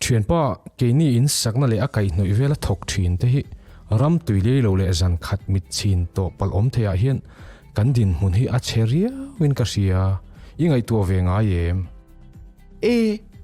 Thianpa, keini in sakna leh a kaihhnawih vela thawk thin te hi ram tui lei lo leh zan khat mit chhin tawh palh awm theiah hian kan dinhmun hi a chhe riauin ka hria, i ngaihtuah ve ngai em? E,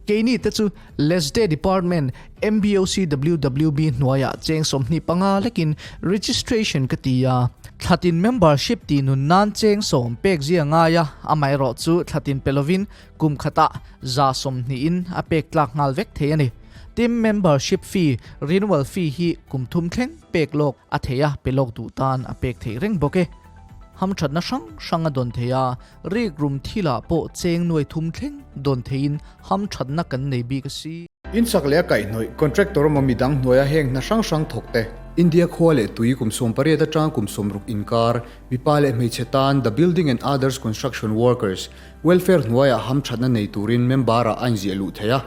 keini te chu Lesde Department MBOCWWB hnuaiah cheng 25 lekin registration ka ti a. Thlatin membership tih nun nan cheng sawm pek zia ngai a, amaherawhchu thlatin pe lovin Kum khatah 20% in a pek tlak nghal vek thei a ni. Team membership fee, renewal fee hi kum thum thleng pek lawk a thei a, pe lawk duh tan a pek theih reng bawk e. Hamthatna hrang hrang a dawn thei a, rikrum thilah pawh cheng nuai thum thleng dawn theiin hamthatna kan nei bik a si. Insak leh a kaihhnawih contractor emaw midang hnuaia heng hna hrang hrang thawk te. India khua leh tui kum 18 atanga kum 60 inkar, mipa leh hmeichhe tan The Building and Others Construction Workers, Welfare hnuaiah hamthatna nei turin member-ah a inziah luh theih a.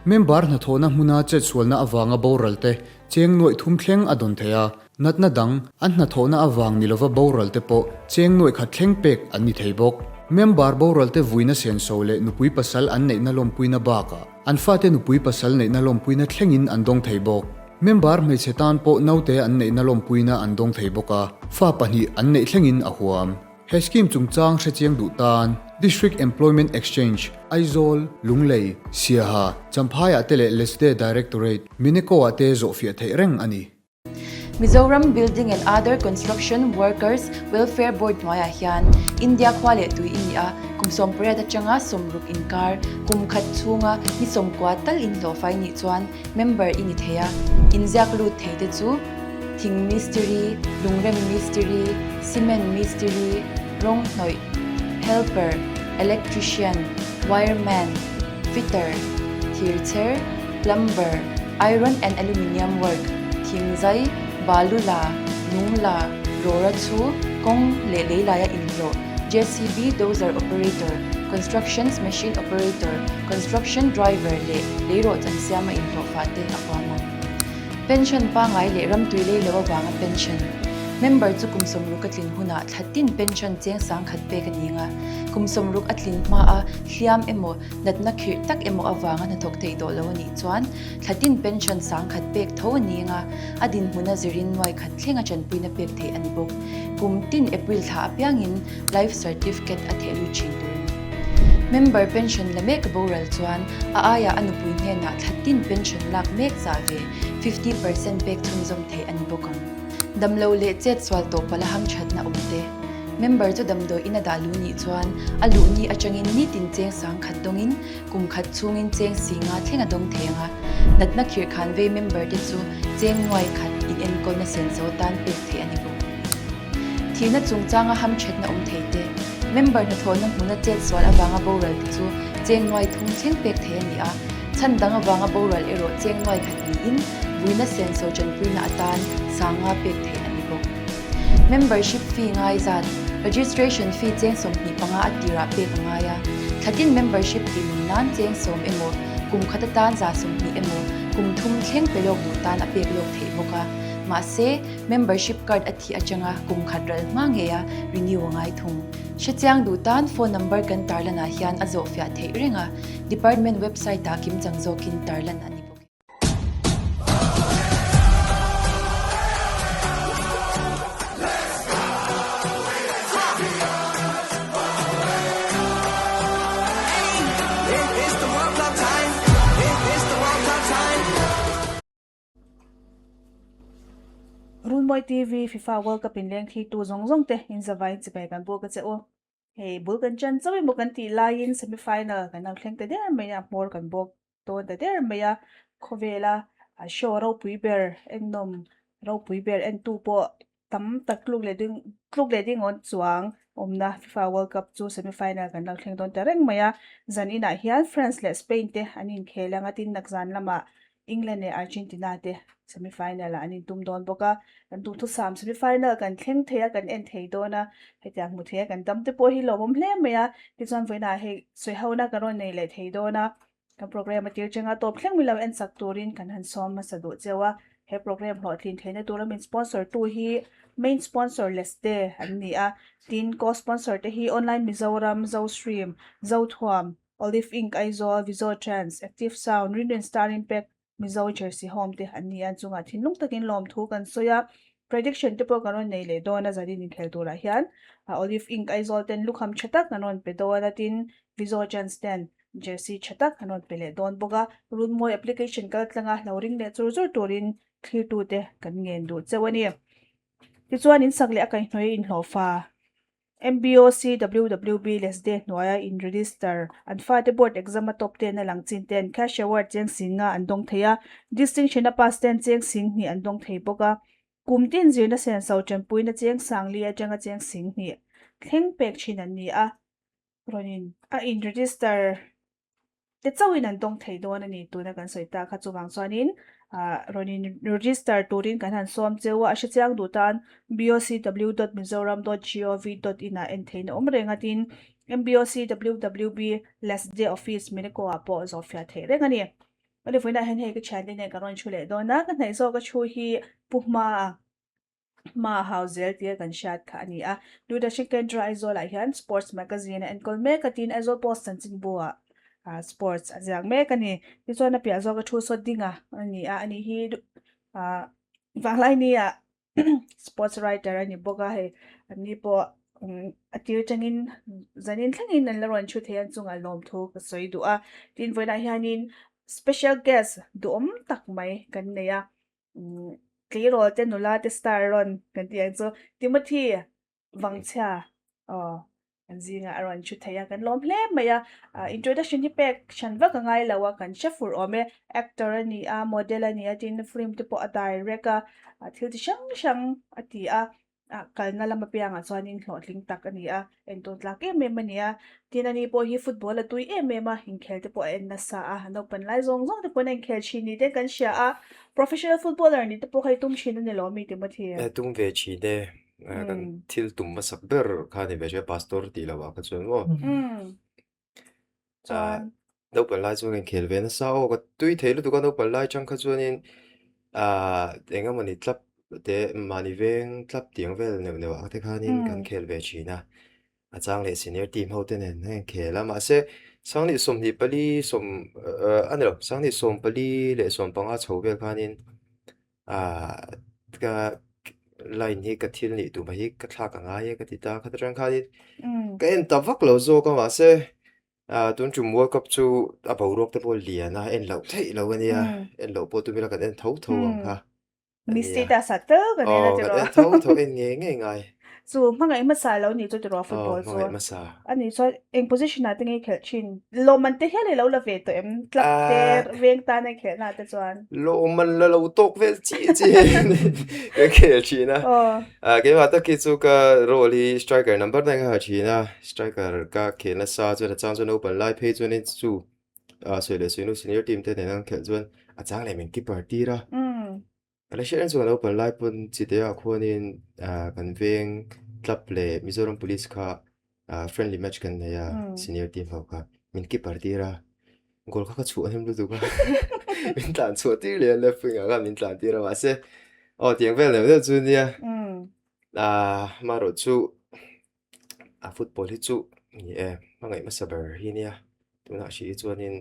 Member hnathawhna hmuna chetsualna avanga boral te cheng nuaih thum thleng a dawn thei a, natna dang, an hnathawhna avang ni lova boral te pawh cheng nuaih khat thleng pek an ni thei bawk. Member boral te vuina senso leh nupui pasal an neihna lawmpuina bakah an fate nupui pasal neihna lawmpuina thlengin an dawng thei bawk. Member hmeichhe tan pawh naute an neihna lawmpuina an dawng thei bawk a, fa pahnih an neih thlengin a huam. He scheme chungchang hrechiang duh tan District Employment Exchange, Aizawl, Lunglei, Siaha, Champhaiah te leh Lesde Directorate, Mineko-ah te zawhfiah theih reng a ni. Mizoram Building and Other Construction Workers Welfare Board hnuaiah hian India khua leh tui i ni a, kum 18 atanga 60 inkar, kum khat chhunga ni 90 tal inhlawhfai nih chuan member i ni thei a, inziak lut thei te chu Thing mistiri, lungrem mistiri, cement mistiri, rawng hnawih, helper, electrician, wireman, fitter, thirchher, plumber, iron and aluminium work, thingzai, balu la, lung la, rawra chhu, kawng leh leilaia inhlawh, JCB dozer operator, constructions machine operator, construction driver leh leirawh chan siama inhlawh fah te a huam ang. Pension pangngai leh ramtui lei lo avanga pension member chu kum 60 a tlin hunah thla tin pension cheng 10,000 pek a ni ang a. Kum 60 a tlin hmaa hliam emaw, natna khirh tak emaw avanga hnathawk theih tawh lo a nih chuan thla tin pension 10,000 pek tho a ni ang a, a dinhmuna zirin nuai khat thlenga tanpuina pek theih a ni bawk. Kum tin April thla apiangin Life Certificate a theh lut thin tur a ni. Member pension la mek boral chuan a aiah a nupui hnenah thla tin pension lak mek zah ve 50% pek chhunzawm theih a ni bawk ang. Damlo leh chet sual tawh pala hamthatna awm te. Member chu damdawi in a dah lu nih chuan a luh ni atangin nitin cheng 10,000 dawngin kum khat chhungin cheng 50 thleng a dawng thei ang a. Natna khirhkhan vei member te chu cheng nuai khat inenkawlna senso tan pek theih a ni bawk. Thihna chungchanga hamthatna awm thei te, member hnathawhna hmuna chet sual avanga boral te chu cheng nuai thum thleng pek thei a ni a, chhan dang avanga boral erawh cheng nuai khat niin vuina senso tanpuina atan 50 pek theih a ni bawk. Membership fee ngai zat, registration fee cheng 25 a tirah pek a ngai a, thlatin membership tih nun nan cheng 10 emaw, kum khat atan 20% emaw, kum thum thleng pe lawk duh tan a pek lawk theih bawk a, mahse, Membership card a thih atanga kum khat ral hma ngei a renew a ngai thung. Hrechiang duh tan phone number kan tarlanah hian a zawhfiah theih reng a, department website ah kimchang zawkin tarlan a ni bawk e. Runmawi TV FIFA World Cup in leng thlitu zawng zawng te in zavaiin chibai kan buk a che u. Hei bul kan chan chauh emaw kan tih laiin semi final kan lo thleng ta der mai a, hmawr kan bawk dawn ta der mai a, khawvela show ropui ber ennawm ropui ber entu pawh tam tak tluk leh ding tluk leh ding awn chuang awmna FIFA World Cup chu semi final kan lo thleng dawn ta reng mai a, zan inah hian France leh Spain te an inkhel ang a, tin nakzan lamah England leh Argentina te semi final ah an intum dawn bawk a, kan duhthusam semi final kan thleng thei a, kan en thei dawn a, hetiang hmu thei a kan dam te pawh hi lawmawm hle mai a, tichuan vawiinah hei sawihauna kan rawn nei leh thei dawn a, kan program a tir cheng a, tawp thleng milo en sak turin kan han sawm hmasa duh cheu a, he program hlawhtlin theihna tura min sponsor tu hi main sponsor Leste an ni a, tin co-sponsor te hi Online Mizoram, Zostream, Zothuam. Olive Inc Aizawl, Vizo Trends, Active Sound, Rinrin Star Impact, Mizo Jersey Home te an ni a, chungah thinlung takin lawmthu kan sawi a, prediction te pawh kan rawn nei leh dawn a, zanin inkhel turah hian Olive Inc Aizawl ten lukham tha tak an rawn pe dawn a, tin Vizo Trends ten Jersey tha tak an rawn pe leh dawn bawk a, Runmawi application kal tlanga lo ring leh chur chur turin thlirtute kan ngen duh cheu a ni. Tichuan insak leh a kaihhnawih inhlawhfa. MBOC WWB Lesde hnuaia in register an fate board exam a top ten a lang chin ten cash award cheng sing nga an dawng thei a, distinction a pass ten cheng sing hnih an dawng thei bawk a. Kum tin zirna senso tanpuina cheng sang li atanga cheng sing hnih thleng pek thin an ni a, rawn in a in register te chauhin an tawng thei dawn a ni tuna kan sawi ta kha chuvang chuanin ah rawn in register turin kan han sawm cheu a a hrechiang duh tan bocw dot mizoram dot gov dot in ah en theihna awm reng a tin mbocwwb lasde office Minico ah pawh zawhfiah theih reng a ni. Awle vawiinah hian hei ka thiante nen ka rawn thu leh dawn a ka hnaih zawk a thu hi Pu Hma hma a hau zel tia kan hriat kha a ni a. Doordarshan Kendra Aizawl-ah hian Sports Magazine a enkawl mek a tiin Aizawl Post chanchinbu-ah ah sports a ziak mek a ni. Tichuan a piah zawka thu sawt dinga a ni a, ani hi ah Vanglaini-ah sports writer a ni bawk a, hei ani pawh a tir tangin zanin thlengin an la rawn thu thei a, chungah lawmthu ka sawi duh a. Tin vawiinah hianin special guest duhawm tak mai kan nei a. Tleirawl te nula te star rawn kan tih ang chu Timothy Vangchhia aw kan zingah a rawn thu thei a kan lawm hle mai a introduction hi pek hran vak a ngai lo a kan hre fur awm e actor a ni a model a ni a tin film te pawh a direct a thil chi hrang hrang a ti a ah kalna lam apiangah chuanin hlawhtling tak a ni a, entawn tlak em em a ni a, tin ani pawh hi football a tui em em a, inkhel te pawh a en nasa a, naupang lai zawng zawng te pawhin a inkhel thin ni te kan hria a, professional footballer ni te pawh kha i tum thin a ni lo mi Timothy? E tum ve thin e, kan thil tum hmasak ber kha a ni ve thin a, pastor tih loh ah kha chuan maw. Chuan. Naupang lai chuan ka inkhel ve nasa aw, ka tui thei lutuk a naupang lai chang kha chuanin ah eng emawni tlap te mahni veng tlap tiang vel neuh neuh ah te khanin kan khel ve thin a, a chang leh senior team ho te nen a inkhel a mahse sanghnih 24 sawm a ni lo sanghnih 14 leh 15 chho vel khanin ah ka line hi ka thil nih tumah hi ka thlak a ngai e ka ti ta kha atang khanin ka en ta vak lo zawk a mahse ah tun tum world cup chu a boruak te pawh lian a en loh theih lo a nia en loh pawh tumila kan en tho tho ang kha a Mi nia status ah tal kan en a aw kan tiraw en tho tho en ngei ngei ngai Chu hmangaih hmasa lo nih chu tiraw aw football chu hmangaih hmasa a nih chuan eng position ah te nge i khelh thin lawmman te hial i lo la ve tawh em club te ah veng tan a i khelh na te chuan lawmman la lo tawk vel chiah chiah hian ka khel thin a aw ah keimah tak hi chu ka role hi striker number nine ka ha thin a striker ka khel nasa chuan a chang chuan naupang lai phei chuanin chu ah sawi leh sawi nu senior team te nen an khelh chuan a chang leh min keeper tir a. Ka la hriat reng chuan naupang lai pawn Chiteah khuanin ah kan veng club leh Mizoram Police kha ah friendly match kan nei a senior team ho kha min keeper tir a goal kha ka chhuah hnem lutuk a min tlan chhuah tir leh a left wing ah khan min tlan tir a mahse aw tiang vel neuh neuh chu nia ah amaherawh chu a football hi chu ni e hmangaih hmasa ber hi nia tunah hrih hi chuanin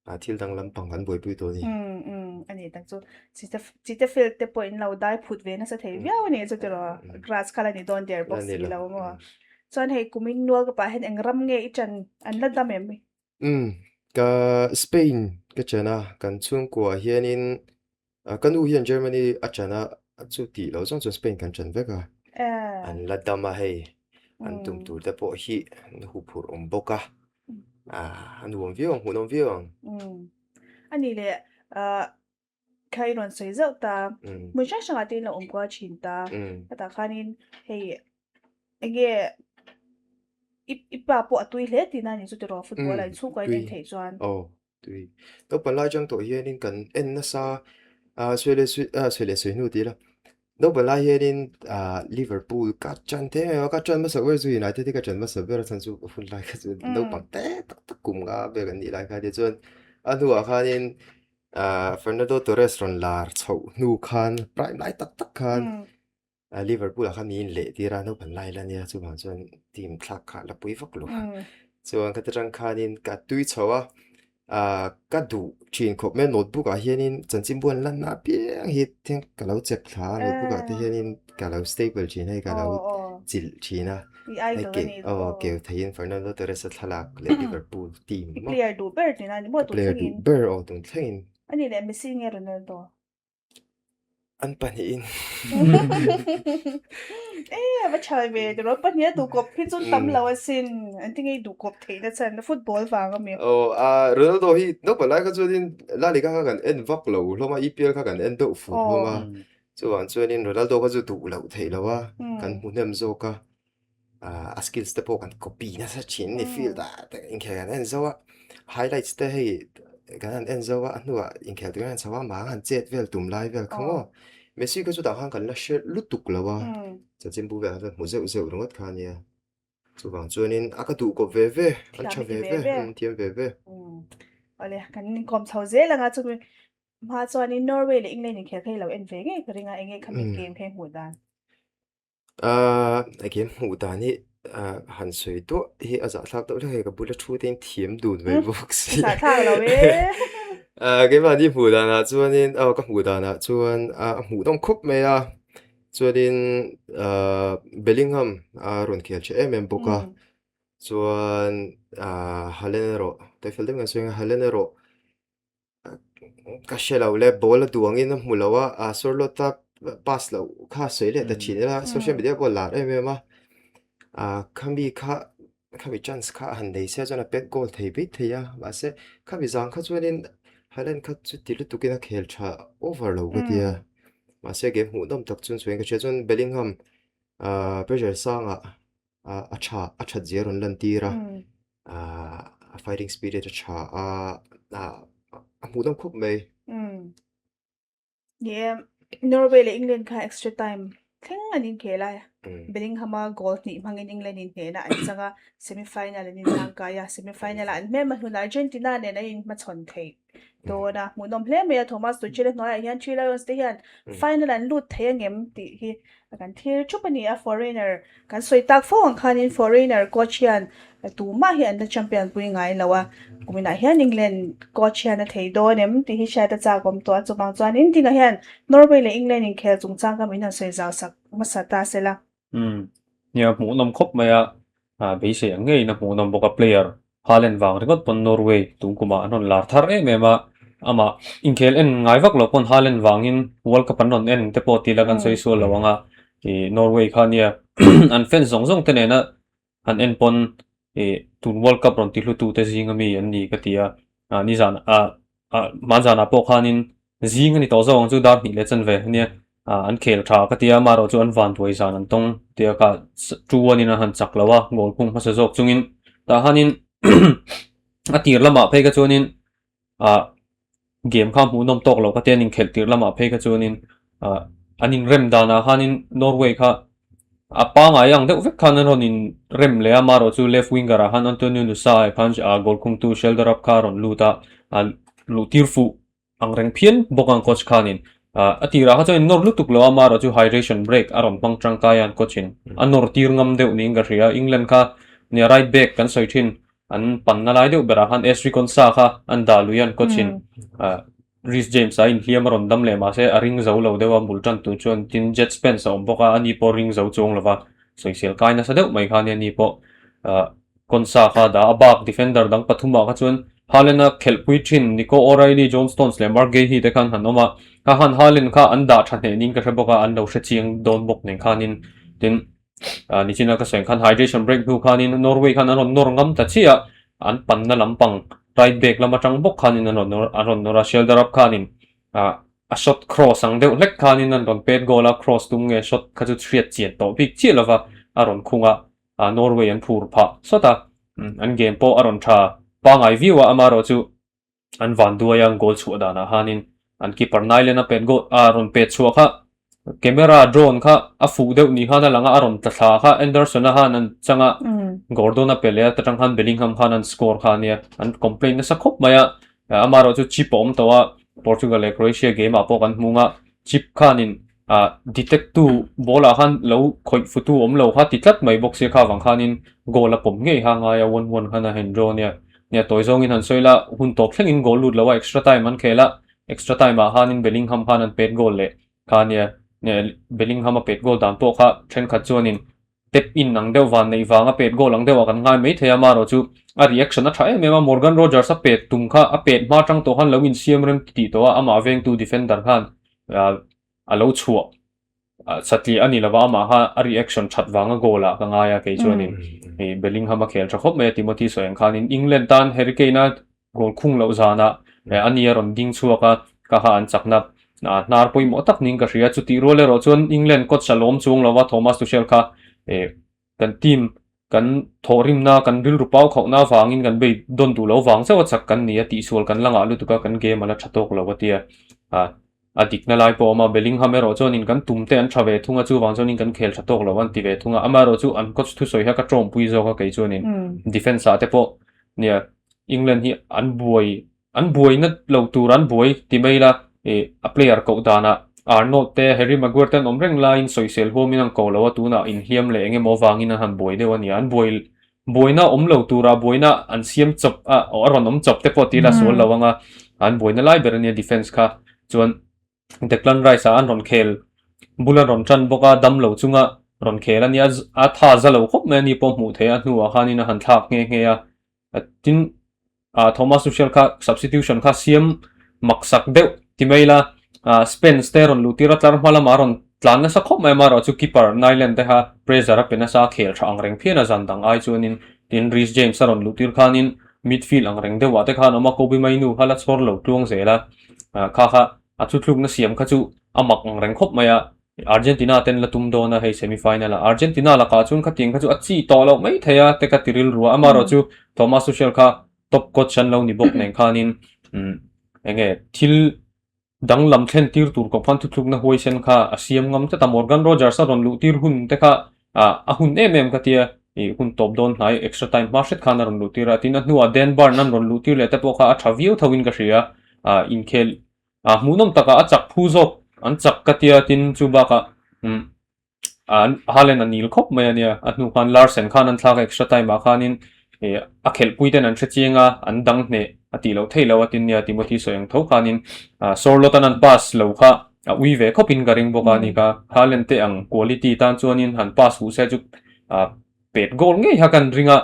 a thil dang lampang kan buaipui tawh a ni. Umm umm a ni tak chu chite chite field te pawh in lo dai phut ve nasa thei viau a ni chu tiraw grass kha la ni dawn der bawk si lo maw chuan hei kumin World Cup ah hian eng ram nge i chan an la dam em? Umm ka Spain ka chan a kan chhungkua hianin ka nu hian Germany a chan a chu tih loh zawng chuan Spain kan chan vek a an la dam a hei an tum tur te pawh hi an huphurh awm bawk a. Ah, a nuam viau ang, hmuhnawm viau ang. Umm. A nih leh, ah, kha i rawn sawi zauh ta. Hmun hrang hrangah te in lo awm kual thin ta. Hetah khanin hei eng nge i i pa pawh a tui hle tihna a ni chu tiraw football ah inchhungkua in en theih chuan. Aw, tui. Naupang lai atang tawh hianin kan en nasa, ah, sawi leh sawi, ah, sawi leh sawi hnu ti ila. Naupang lai hianin ah Liverpool ka ṭan teh em a, ka ṭan hmasa ber chu United hi ka ṭan hmasa ber a chhan chu hun lai kha chu naupang te tak tak kum nga vel an nih lai kha tichuan a hnuah khanin ah Fernando Torres rawn lar chhoh hnu khan prime lai tak tak khan ah Liverpool ah khan mi in leh tir a naupang lai la nia chuvang chuan team thlak kha la pui vak lo. Chuan ka atang khanin ka tui chho a, ah ka duh thin khawp mai a notebook ah hianin chanchinbu an lan na apiang hi theng ka lo chep thla a notebook ah te hianin ka lo staple thin a hei ka lo chilh thin a. Hei ke aw keu theiin Fernando Torres a thlalak leh Liverpool team maw. Player duh ber tihna a ni maw tun thlengin? Player duh ber aw tun thlengin. A nih leh Messi nge Ronaldo? An pahnihin. E a va tha ve tiraw pahnih a duh kawp hi chu tam lo asin an ti ngei duh kawp theih na chhan football vang a mi. Aw a Ronaldo hi naupang lai kha chuanin La Liga kha kan en vak lo hlawm a EPL kha kan en deuh fur hlawm a chuvang chuanin Ronaldo kha chu duh loh theih lo a kan hmu hnem zawk a a skills te pawh kan copy nasa thin a ni field ah te inkhel kan en zo a highlights te hei kan han en zo a a hnuah inkhel tur hian chho a mah han chet vel tum lai vel kha maw Messi kha chutah khan kan la hre lutuk lo a chanchinbu velah khan hmu zeuh zeuh ringawt kha a nia chuvang chuanin a ka duh kawp ve ve an tha ve ve thiam ve ve. Awle kan inkawm chho zel anga chumi hma chuanin Norway leh England inkhel kha i lo en ve ngei ka ring a enge khami game kha i hmuh dan. Ahh enge hmuh dan hi ah han sawi duah hi a zahthlak deuh hlek a ka bula thu te in thiam dun mai bawk si Zahthlak lo e. Ah keimahni hmuh danah chuanin aw ka hmuh danah chuan a hmuh nawm khawp mai a chuanin ah Bellingham a rawn khel tha em em bawk a chuan ah Haaland erawh taifel deuh hian sawi ang a Haaland erawh Ka hre lo le, ball a duh angin a hmu lo a, a Sorlota pass loh kha a sawi leh ta thin ila, social media pawh a lar em em a, ah khami kha khami chance kha a han nei sia chuan a pet goal thei bik thei a, mahse khami zang kha chuanin Haaland kha chuti lutukin a khel tha over lo ka ti a, mahse game hmuhnawm tak chuan sawiin ka hria chuan Bellingham ah pressure sangah a tha a that zia rawn lan tir a a fighting spirit a tha a a hmuh deuh khawp mai. Ni e, Norway leh England kha extra time thleng an inkhel a, Bellingham a goal hnih hmangin England in hnehna an chang a, semi final an inhlangkai a, semi final ah an hmel hma hlun Argentina nen an inhmachhawn thei. Dawn a, hmuhnawm hle mai a, Thomas Tuchel a hnuaiah hian Three Lions te hian final an lut thei angem tih hi kan thlir thup a ni a, foreigner kan sawi tak fo ang khanin foreigner coach hian tumah hi an la champion pui ngai lo a, kuminah hian England coach hian a thei dawn em tih hi hriat a chak awm tawh a, chuvang chuan India hian Norway leh England inkhel chungchang kha min han sawi zau sak hmasa ta sela. Umm nia hmuhnawm khawp mai a, ah beisei ang ngeiin a hmuhnawm bawk a, player Haaland vang ringawt pawn Norway tun kumah an rawn lar thar em em a, amah inkhel en ngai vak lo pawn Haaland vangin World Cup an rawn en te pawh tih la kan sawi sual lo ang a, ih Norway kha nia an fans zawng zawng te nena an en pawn ih tun World Cup rawn tihlutu te zinga mi an ni ka ti a, ah nizan ah ah hmanzanah pawh khanin zing a ni tawh zawk ang chu dar hnih leh chanve ania ah an khel tha ka ti a amaherawh chu an van duai zan an tawng tia kha two one in an han chak lo a goal khung hmasa zawk chungin tah hianin a tir lamah phei kha chuanin ah game kha hmuhnawm tawk lo ka ti a an inkhelh tir lamah phei kha chuanin ah an inrem danah khanin Norway kha a pangai ang deuh vek khan an rawn inrem leh a amaherawh chu left winger ah khan Antonio Nusa ah khan ah goal khungtu Shelderup kha a rawn lut a ah luh tir fuh ang reng phian bawk ang coach khanin ah a tirah kha chuan in nawr lutuk lo a amaherawh chu hydration break a rawn hmang tangkai a an coach in a nawr tir ngam deuh niin ka hria England kha nia right back kan sawi thin an panna lai deuh berah khan Ezri Konsa kha an dah lui a an coach in ah Reece James a inhliam a rawn dam leh mahse a ring zo lo deuh a bul tan tur chuan tin Djed Spence a awm bawk a ani pawh ring zo chuang lo va sawisel kai nasa deuh mai kha ania ani pawh ah Konsa kha dah a bak defender dang pathumah kha chuan Haaland a khelhpui thin Nico O'Reilly, John Stones leh Marc Guehi te khan han awm a kha khan Haaland kha an dah tha hneh niin ka hre bawk a an lo hre chiang dawn bawk nen khanin tin ah nichina ka sawi ang khan hydration break hnu khanin Norway khan an rawn nawr ngam ta chiah a an panna lampang right back lam atang bawk khanin an rawn nawr an rawn nawr a Shelderup khanin ah a shot cross ang deuh hlek khanin an rawn pet goal a cross tum nge shot kha chu hriat chian tawh bik chiah lova a rawn khung a ah Norway an phur phah sawt a an game pawh a rawn tha pangai viau a amaherawh chu an van duai a goal chhuah danah khanin an keeper Nyland a pet goal a rawn pet chhuah kha camera drone kha a fuh deuh ni khan a lang a a rawn tla thla kha Anderson a han an chang a Gordon a pe leh a ta tang khan Bellingham khan an score kha ania an complaint nasa khawp mai a amaherawh chu chip a awm tawh a Portugal leh Croatia game ah pawh kan hmung a chip khanin. ah detect tu ball ah khan lo khawih futu awm lo kha ti tlat mai bawk sia kha vang khanin goal a pawm ngei kha a ngai a 1-1 khan a han draw ania. Nia tawi zawngin han sawi la hun tawp thlengin goal lut lo a extra time an khel a extra time ah khanin Bellingham khan an pet goal leh kha ania Bellingham a pet goal dan pawh kha thenkhat chuanin tap in ang deuh van neih vanga pet goal ang deuh ah kan ngai mai thei a amaherawh chu a reaction a tha em em a Morgan Rogers a pet tum kha a pet hma tang tawh khan lo insiam rem tih tawh a amah vengtu defender khan a lo chhuah satliah a ni lova amah kha a reaction that vanga goal ah ka ngai a kei chuanin hei Bellingham a khel tha khawp mai a Timothy sawi ang khanin England tan Harry Kane a Goal khung loh zanah a ni a rawn ding chhuak a, ka ha an chakna hnar pawimawh tak niin ka hria. Chutih rual erawh chuan England coach a lawm chuang lova Thomas Tuchel kha kan team kan thawhrimna, kan rilru pau khauhna avangin kan bei dawn duh lo vang chauh a chak kan ni a, tihsual kan la ngah lutuk a, kan game a la tha tawk lo a tia. A dikna lai pawh a awm a, Bellingham erawh chuanin kan tum te an tha ve thung a, chuvang chuanin kan khel tha tawk lo an ti ve thung a, amaherawhchu an coach thusawi kha ka tawngpui zawk a kei chuanin defence ah te pawh nia England hi an buai an buaina lo tur an buai ti mai ila ih a player koh danah Arnold te Harry Maguire te an awm reng laiin sawisel huamin an ko lo a tunah inhliam leh eng emaw avangin an han buai deuh a nia an buai buaina awm lo tura buaina an siam chawp a a rawn awm chawp te pawh tih ila sual lo anga an buaina lai ber ania defence kha chuan Declan Rice ah an rawn khel bul an rawn tan bawk a dam lo chunga rawn khel ania a tha za lo khawp mai ani pawh hmuh theih a hnuah khanin a han thlak nghe nghe a tin ah Thomas Tuchel kha substitution kha siam mak sak deuh ti mai ila ah Spence te rawn luh tir a tlar hma lamah a rawn tlan nasa khawp mai amaherawh chu keeper Nyland te kha pressure a pe nasa a khel tha ang reng phian a zan dang ai chuanin tin Reece James a rawn luh tir khanin midfield ang reng deuhah te khan a awm a Kobbie Mainoo kha la chhawr lo tluang zel a ah kha kha a thutlukna siam kha chu a mak ang reng khawp mai a. Argentina ten la tum dawn a hei semi final ah Argentina lakah chuan khatiang kha chu a chi tawh loh mai thei a te ka ti rilru a amaherawhchu Thomas Tuchel kha top coach an lo ni bawk nen khanin umm enge thil danglam thlen tir tur kawp khan thuthlukna huaisen kha a siam ngam tlat a Morgan Rogers a rawn luh tir hun te kha ah a hun em em ka tia ih hun tawp dawn hnai extra time hma hret khan a rawn luh tir a tin a hnuah Dan Burn an rawn luh tir leh te pawh kha a tha viau tho in ka hria ah inkhel A hmuhnawm takah a chak phu zawk an chak ka tia tin chu bakah umm an Haaland a nil khawp mai ania a hnu khan Larsen khan an thlak a extra time ah khanin ih a khelhpui ten an hre chiang a an dang hneh a tih loh theih loh a tin nia Timothy sawi ang tho khanin ah Sorloth an an pass lo kha a ui ve khawp in ka ring bawk a ni kha Haaland te ang quality tan chuanin han pass huh se chu ah pet goal ngei kha kan ring a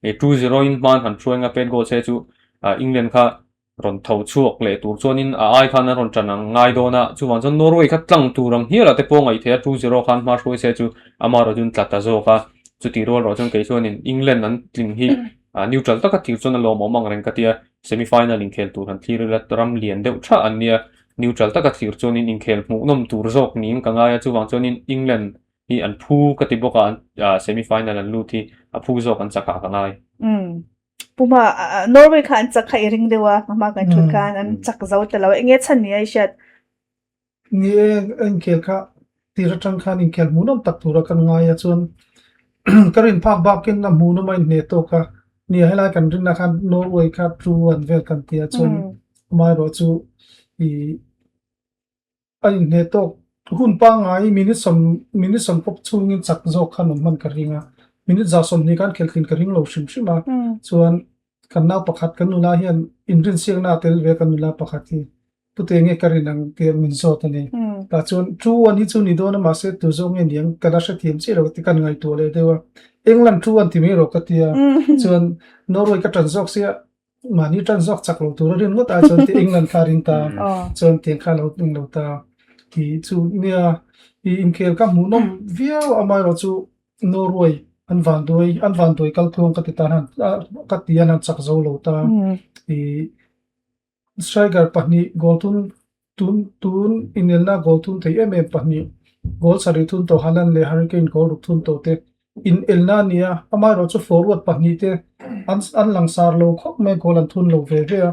ih 2-0 in hman han hruai anga pet goal se chu ah England kha rawn tho chhuak leh tur chuanin a ai khan an rawn tan ang ngai dawn a, chuvang chuan Norway kha tlang tur ang hial ah te pawh ngaih theih a, 2-0 khan hma hruai se chu ama erawh chuan tla ta zawk a, chutih rual erawh chuan kei chuanin England an tling hi neutral taka thlir chuan a lawmawm ang reng ka tia, semi final inkhel tur han thlir ila ram lian deuh tha an nia, neutral taka thlir chuanin inkhel hmuhnawm tur zawk niin ka ngai a, chuvang chuanin England hi an phu ka ti bawk a, semi final an lut hi a phu zawk an chak ah ka ngai. Puma Norway kha an chak kha i ring deuh a, hma kan thut khan an chak zo ta lo. Enge chhan ni a i hriat? Ni e, inkhel kha tir atang khan inkhel hmuhnawm tak tura kan ngai a chuan ka rin phak bakin a hmuhnawm a inhneh tawk a. Nia helai kan rinna khan Norway kha 2-1 vel kan ti a chuan amaherawhchu i A inhneh tawk hun pangngai minute sawm minute sawm pawp chhungin chak zawk khan awm hman ka ring a, minute 120 khan khelthin ka ring lo hrim hrim a, chuan kan nau pakhat kan nula hian inrinsiakna a tel ve a kan nula pakhat hi tute nge ka rin ang tih min zawt a ni. Tah chuan two one hi chu ni dawn a mahse tu zawk nge niang ka la hrethiam chiah lo ti kan ngaihtuah leh deuh a, England two one ti mai rawh ka ti a, chuan Norway ka tan zawk sia Mahni tan zawk chak lo tur a rin ngawt ai chuan ti England kha a ring ta chuan tiang kha lo ring lo ta ti chu nia i inkhel ka hmuh nawm viau amaherawh chu Norway an vanduai an vanduai kal tluang ka ti tan han ka ti an han chak zo lo ta i striker pahnih goal thum Tun tun inelna goal thun thei em em pahnih, goal sarih thun tawh Haaland leh Harry Kane goal ruk thun tawh te inelna a ni a, amaherawh chu forward pahnih te an an langsar lo khawp mai, goal an thun lo ve ve a,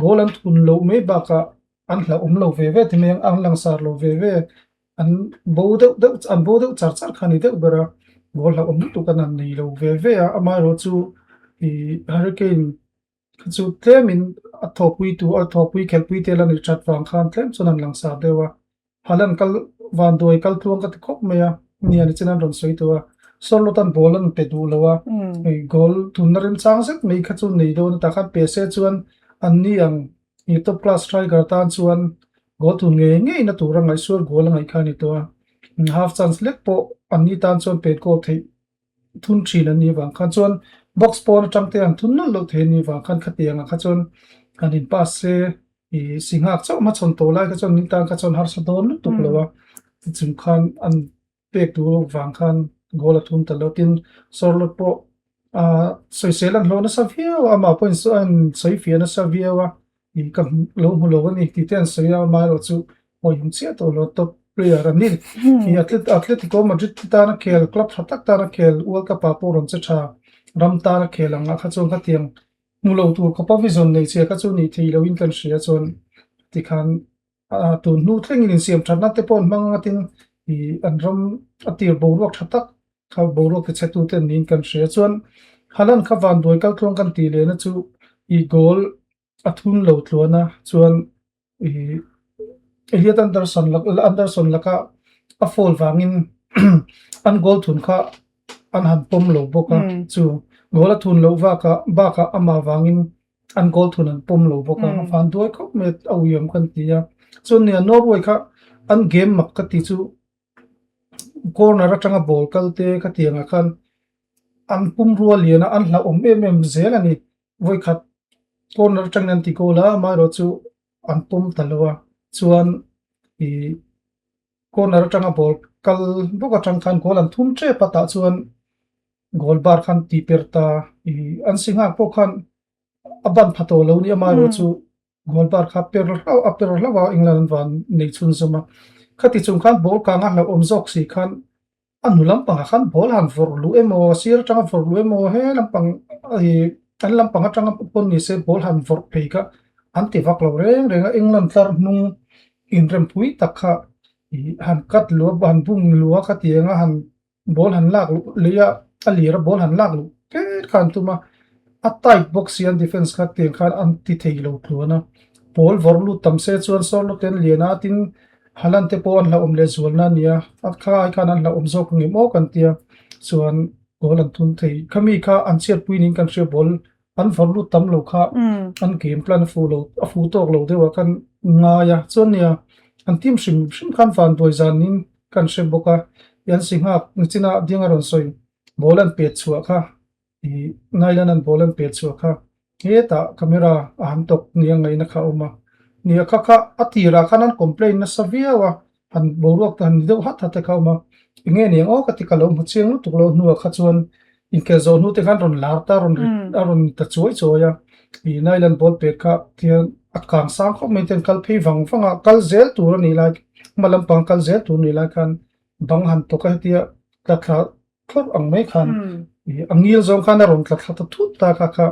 goal an thun loh mai bakah an hlauhawm lo ve ve ti mai ang, an langsar lo ve ve, an bo deuh deuh an bo deuh char char kha a ni deuh ber a, goal hlauhawm lutuk an han nei lo ve ve a, amaherawh chu ih Harry Kane Kha chu tlemin a thawhpui tu a thawhpui khelhpui te la nih that vang khan tlem chuan an langsar deuh a. Haaland kal vanduai kal tluang ka ti khawp mai a, nia nichin an rawn sawi tawh a, Sorloth-a'n ball an pe duh lo a, hei goal tunna remchang zet mai kha chu nei dawn a tah khan pe se chuan anni ang i top class striker tan chuan goal tun ngei ngei na tura ngaihsual goal a ngaih kha a ni tawh a, half chance lek pawh anni tan chuan pet goal theih thun thin an nih vang khan chuan box pawn atang te an thun nawlh loh thei an nih vang khan khatiang ah kha chuan han in pass se ih si nghak chauh hmachhawn tawh lai kha chuan min tan kha chuan harsa dawn lutuk lo a tichung khan an pek tur vang khan goal a thun ta lo tin Sorloth pawh ah sawisel an hlawh nasa viau a amah pawhin an sawi fiah nasa viau a Ih ka hmu lo hmu lo a ni tih te an sawi a, amaherawh chu hawi hmu chiah tawh lo top player an ni. Ih Atletico Madrid te tana khel club tha tak tana khel World Cup ah pawh rawn che tha ram tana khel ang ah kha chuan khatiang hmu lo tur khawpa vision nei chhia kha chu nih theih loin kan hria chuan tikhan a tun hnu thlengin insiam thatna te pawh an hmang anga tin ih an ram a tir boruak tha tak kha boruak ti chhe tute an niin kan hria chuan Haaland kha vanduai kaltluang kan tih lehna chu ih goal a thun lo tluan a chuan ih Elliot Anderson Anderson laka a foul vangin an goal thun kha an han pawm lo bawk a chu goal a thun loh bakah bakah amah vangin an goal thun an pawm lo bawk a a van duai khawp mai a uiawm kan ti a chuan nia Norway kha an game mak ka ti chu corner atanga ball kal te ka tiang ah khan an pumrua lian a an hlauhawm em em zel a ni vawikhat corner atangin an ti goal a amaherawh chu an pawm ta lo a chuan ih corner atanga ball kal bawk atang khan goal an thum tep a tah chuan goal bar khan tih per ta ih an si nghak pawh khan a ban pha tawh lo a ni amaherawh chu. Goal bar kha per hlauh a per hlauh a England an van nei chhun zawm a. Khati chung khan ball kang a hlauhawm zawk si khan a hnu lampangah khan ball han vawrh luh emaw a sir atanga vawrh luh emaw he lampang ih an lampang atanga pawn ni se ball han vawrh phei kha an ti vak lo reng reng a England tlar hnung inrempui tak kha ih han cut luh a han bung luh a khatiang a han Ball han lak luh lei a, a lir a ball han lak luh tet kha an tum a, a tight bawk si an defence kha tiang khan an ti thei lo tluan a, ball vawrh lut tam se chuan Sorloth te an lian a, tin Haaland te pawh an hlauhawm leh zualna a ni a, a kha ai khan an hlauhawm zawk ngem aw kan tia chuan goal an thun thei. Khami kha an chhiatpui niin kan hria ball an vawrh lut tam lo kha an game plan a fuh lo a fuh tawk lo deuh a kan ngai a chuan nia an team hrim hrim khan vanduai zanin kan hre bawk a i an si nghak nichina ding a rawn sawi ball an pet chhuah kha ih Nyland an ball an pet chhuah kha hetah camera a han tawk nia ngaihna kha a awm a nia kha kha a tirah khan an complain nasa viau a han boruak te han ni deuh hat hat te kha a awm a eng nge ni ang aw ka ti ka lo hmu chiang lutuk lo hnuah kha chuan inkhel zawh hnu te khan rawn lar ta rawn ri a rawn ni ta chuai chuai a ih Nyland ball pek kha tihian a kang sang khawp mai ten kal phei vang vang a kal zel tur a nih lai hma lampang kal zel tur a nih lai khan bang han tawk a hetia tla thla thlawrh ang mai khan ih a ngil zawng khan a rawn tla thla ta thut ta kha kha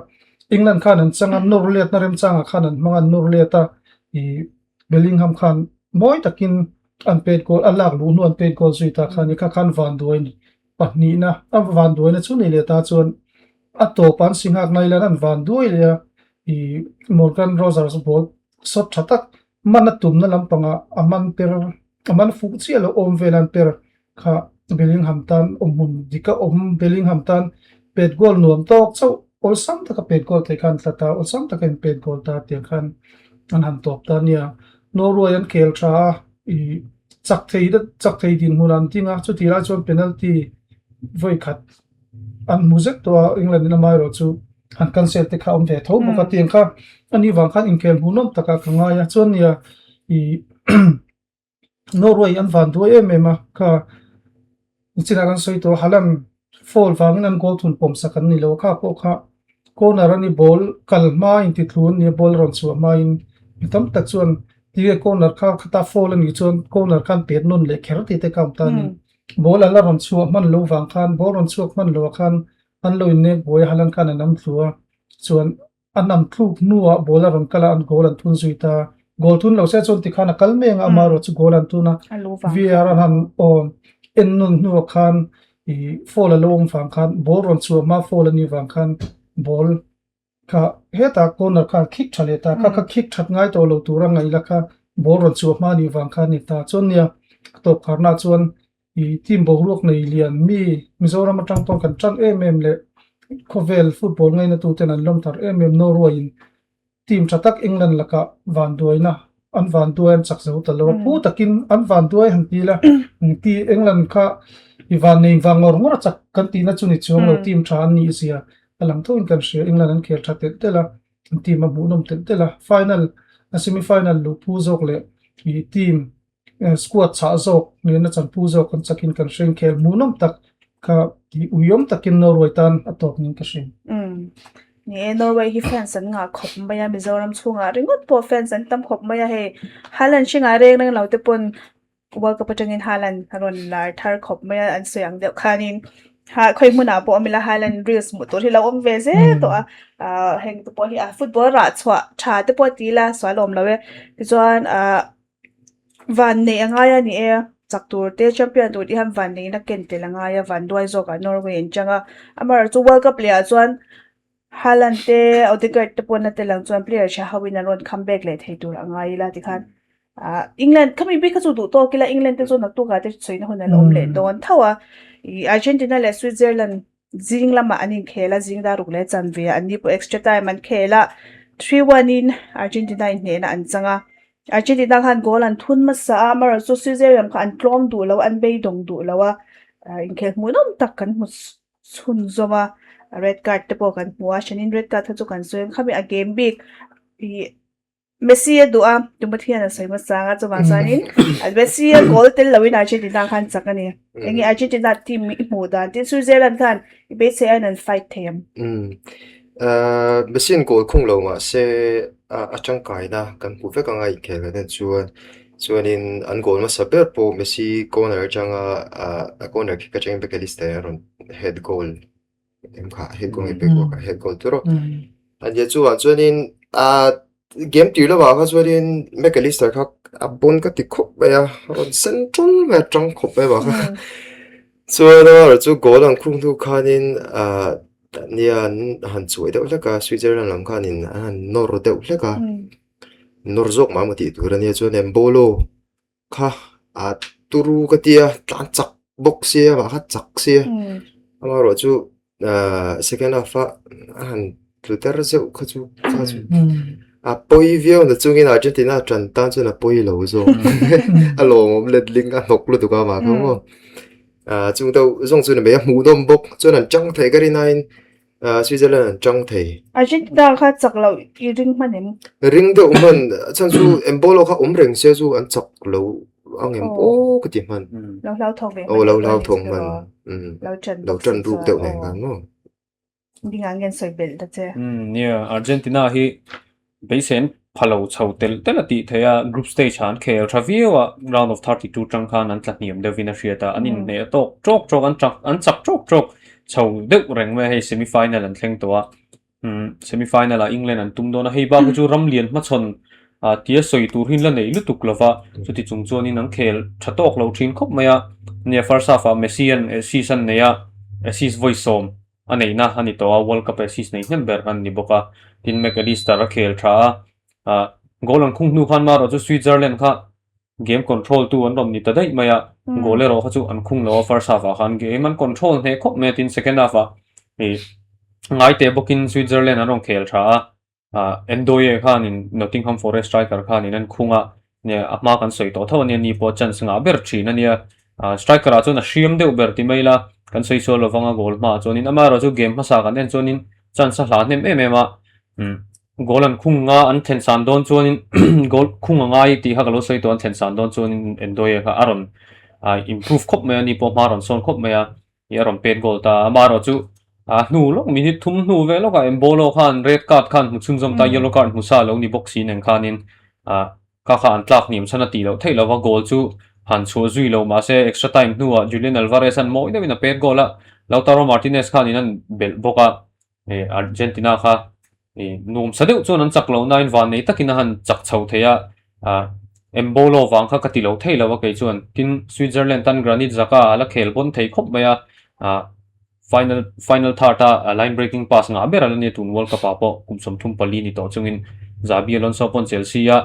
England khan an chang a nawr let na remchangah khan an hmang a an nawr let a ih Bellingham khan mawi takin an pet goal a lak luh hnu an pet goal zui ta kha a ni kha khan vanduai a ni pahnihna a vanduaina chu nei leh ta chuan a tawp an si nghak nai lan an vanduai leh a ih Morgan Rogers ball shot tha tak man a tumna lampangah a man per a man fuh chiah loh awm vel an per kha Bellingham tan awmhmun dik a awm Bellingham tan pet goal nuam tawk chauh awlsam taka pet goal theih khan tla ta awlsam taka in pet goal ta tiang khan an han tawp ta nia Norway an khel tha a ih chak thei chak thei dinhmun an ding a chutih lai chuan penalty vawi khat an hmu zet tawh a England in amaherawh chu han cancel te kha a awm ve tho bawk a tiang kha ani vang khan inkhel hmuhnawm takah ka ngai a chuan nia ih Norway an van duai em em a kha nichinah kan sawi tawh Haaland foul vangin an goal thun pawm sak an ni lo a kha pawh kha corner a ni ball kal hma in ti thlun nia ball a rawn chhuah hmain mi tam tak chuan tige corner kha khata foul a nih chuan corner khan pet nawn leh kher tih te kha awm ta a ni ball a la rawn chhuah hman lo vang khan ball rawn chhuak hman lo ah khan an lo innek buai a Haaland khan a nam thlu a chuan A nam tluk hnuah ball a rawn kal a, an goal an thun zui ta. Goal thun lo se chuan tikhan a kal mek a, amaherawh chu goal an thun a. VAR an han awn en nawn hnuah khan ih foul a lo awm vang khan ball rawn chhuah hma foul a nih vang khan ball kha hetah corner kha an khik tha leh ta. Kha kha khik that ngai tawh lo tura ngaih la kha ball rawn chhuah hma nih vang khan a ni ta. Chuan nia. A tawp kharnaah chuan ih team boruak nei lian mi Mizoram atang pawn kan tan em em leh khawvel football ngaina tuten an lawm thar em em Norway in team tha tak England lakah vanduaina an vanduai an chak zo ta lo a, phu takin an vanduai han ti ila ti England kha i van nei vang ngawr ngawr a chak kan tihna chu ni chuang lo team tha an nih zia a lang thoin kan hria England an khel tha telh telh a an team a hmuhnawm telh telh a final a semi final luh phu zawk leh ih team squad chhah zawk nena chanpu zawk kan chakin kan hring khel hmuhnawm tak kha tih uiawm takin Norway tan a tawp niin ka hring. Umm. Ni e, Norway hi fans an ngah khawp mai a, Mizoram chhungah ringawt pawh fans an tam khawp mai a hei. Haaland hringah reng reng lo te pawn World Cup atangin Haaland a rawn lar thar khawp mai a, an sawi ang deuh khanin ha khawi hmunah pawh awm ila Haaland reels hmuh tur hi lo awm ve zel tawh a. Ahh heng te pawh hi a football rah chhuah tha te pawh ti ila sual awm lo e. Tichuan ahh Van neih a ngai a ni e, chak tur te champion tur te hian van neihna ken tel a ngai a, van duai zawkah Norway an chang a, amaherawhchu World Cup leh ah chuan Haaland te Odegaard te pawh na tel ang chuan player tha ho in an rawn come back leh thei tur a ngai ila tikhan ah England khami bik kha chu duh tawk ila England te chu naktuk ah te chhuina hun an awm leh dawn tho a, ih Argentina leh Switzerland Zing lamah an inkhel a, zing dar ruk leh chanve ah an ni pawh extra time an khel a, 3-1 in Argentina in hnehna an chang a. Argentina khan goal an thun hmasa a, amaherawhchu Switzerland kha an tlawm duh lo, an beidawng duh lo a, inkhel hmuhnawm tak kan hmu chhunzawm a, red card te pawh kan hmu a, hranin red card kha chu kan sawi ang khami a game bik ih Messi a duh a, Timothy hian a sawi hmasa ang a, chuvang chuanin Messi a goal tel loin Argentina khan chak a ni. Enge Argentina team i hmuh dan tin Switzerland khan i beisei aiin an fight thei ang. Messi in goal khung lo mahse a tangkaina kan hmu vek anga inkhel kan en chuan chuanin an goal hmasa ber pawh Messi corner atanga a corner kick atangin Mac Allister a rawn head goal em kha head goal nge back goal kha head goal tur aw ania chuvang chuanin ah game tir lamah kha chuanin Mac Allister kha a bawn ka ti khawp mai a a rawn sen tul mai a tang khawp mai vang kha chuan amaherawh chu goal ang khung hnu khanin ah nia an han chuai deuh hlek a Switzerland lam khanin an han nawr deuh hlek a nawr zawk mah emaw tih tur ania chuan Embolo Kha a turu ka tia tlan chak bawk sia mah kha chak sia amaherawh chu ahh second half a a han tlu ter zeuh kha chu kha chu a pawi viau na chungin Argentina tan tan chuan a pawi lo zawk a lawmawm letling a hnawk lutuk a mah kha maw ahh chung deuh zawng chu ni mai a hmuhnawm bawk chuan an chang thei ka rin aiin Ah, Switzerland an chang thei. Argentina kha chak lo i ring hman em? Ring deuh hman, chhan chu Embolo kha awm reng se chu an chak lo ang em aw ka ti hman. Lo hlau thawk ve hman. Aw lo hlau thawk hman. Lo ṭan Lo ṭan ruk deuh nen khan maw. Ding ang ngen sawi belh ta che. Nia, Argentina hi Beisein pha lo chho telh telh a tih theih a, group stage ah an khel tha viau a, round of 32 tang khan an tla hniam deuhin a hriat a, an inhneh tawk tawk tawk, an chak an chak tawk tawk chho deuh reng mai a, hei semi final an thleng tawh a, umm semi final ah England an tum dawn a, hei bak hi chu ram lian hmachhawn ah tia sawi tur hi la nei lutuk lo va, chuti chung chuanin an khel tha tawk lo thin khawp mai a, nia first half ah Messi an assist an nei a, assist vawi sawm. A neihna a ni tawh a, World Cup assist nei hnem ber an ni bawk a. Tin, Mac Allister a khel tha a, ah goal an khung hnu khan marawh chu Switzerland kha game control tu an rawn ni ta daih mai a, goal erawh kha chu an khung lo a first half ah khan game an control hneh khawp mai a, tin second half ah ih ngaite bawkin Switzerland an rawn khel tha a. Ah Ndoye khanin Nottingham Forest striker khanin an khung a, nia a hma kan sawi tawh tho ania ni pawh chance ngah ber thin ania. Ah striker ah chuan a hriam deuh ber ti mai ila kan sawi sual lovang a goal hmaah chuanin amaherawh chu game hmasa kan en chuanin chance a hla hnem em em a, umm goal an khung nga an thlen san dawn chuanin goal khung a ngai tih kha ka lo sawi tawh an thlen san dawn chuanin Ndoye kha a rawn ah improve khawp mai a ni pawh hma a rawn sawn khawp mai a. Ih a rawn pet goal ta a, amaherawh chu a hnu lawk minute thum hnu vel lawkah Embolo khan red card khan hmu chhunzawm ta, yellow card hmu sa lo ni bawk si nen khanin ah kha kha an tlak hniam chhan a tih loh theih lova goal chu han chhuah zui lo mahse extra time hnuah Julian Alvarez an mawi deuhin a pet goal a, Lautaro Martinez khanin an belh bawk a. Ih Argentina kha ih nuamsa deuh chuan an chak loh nain van nei takin a han chak chho thei a, ah Embolo vang kha ka ti lo thei lo a kei chuan. Tin, Switzerland tan Granit Xhaka a la khel bawn thei khawp mai a, ah final final third a line breaking pass ngah ber a la nia tun World Cup ah pawh kum 34 ni tawh chungin Xabi Alonso pawn Chelsea a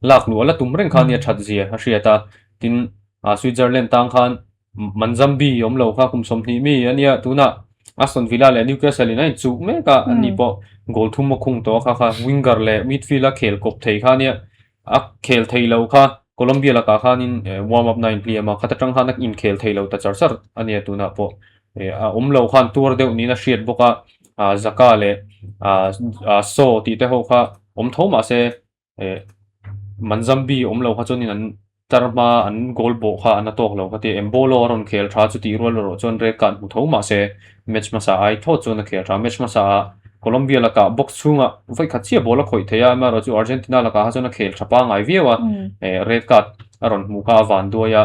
lak luh a la tum reng kha nia that zia a hriat a, tin. Switzerland tang khan Manzambi awm lo kha kum 20 mi ania tunah Aston Villa leh Newcastle in a inchuh mek a, ani pawh goal thum a khung tawh a kha kha winger leh midfield a khel kawp thei kha ania a khel thei lo kha Colombia lakah khanin warm up na a inhliam a, khat atang khan a inkhel thei lo ta char char ania tunah pawh a awm lo khan tuar deuh niin a hriat bawk a, Xhaka leh Shaw tih te ho kha awm tho mahse Manzambi awm lo kha chuanin an tar hma an goal bawh kha an a tawk lo kha tia Embolo a rawn khel tha chu tih rual erawh chuan red card hmu tho mahse match hmasa ai thlawt chuan a khel tha. Match hmasa ah Colombia lakah box chhungah vawi khat chiah ball a khawih thei a, amaherawh chu Argentina lakah kha chuan a khel tha pangngai viau a, red card a rawn hmuh kha a van duai a.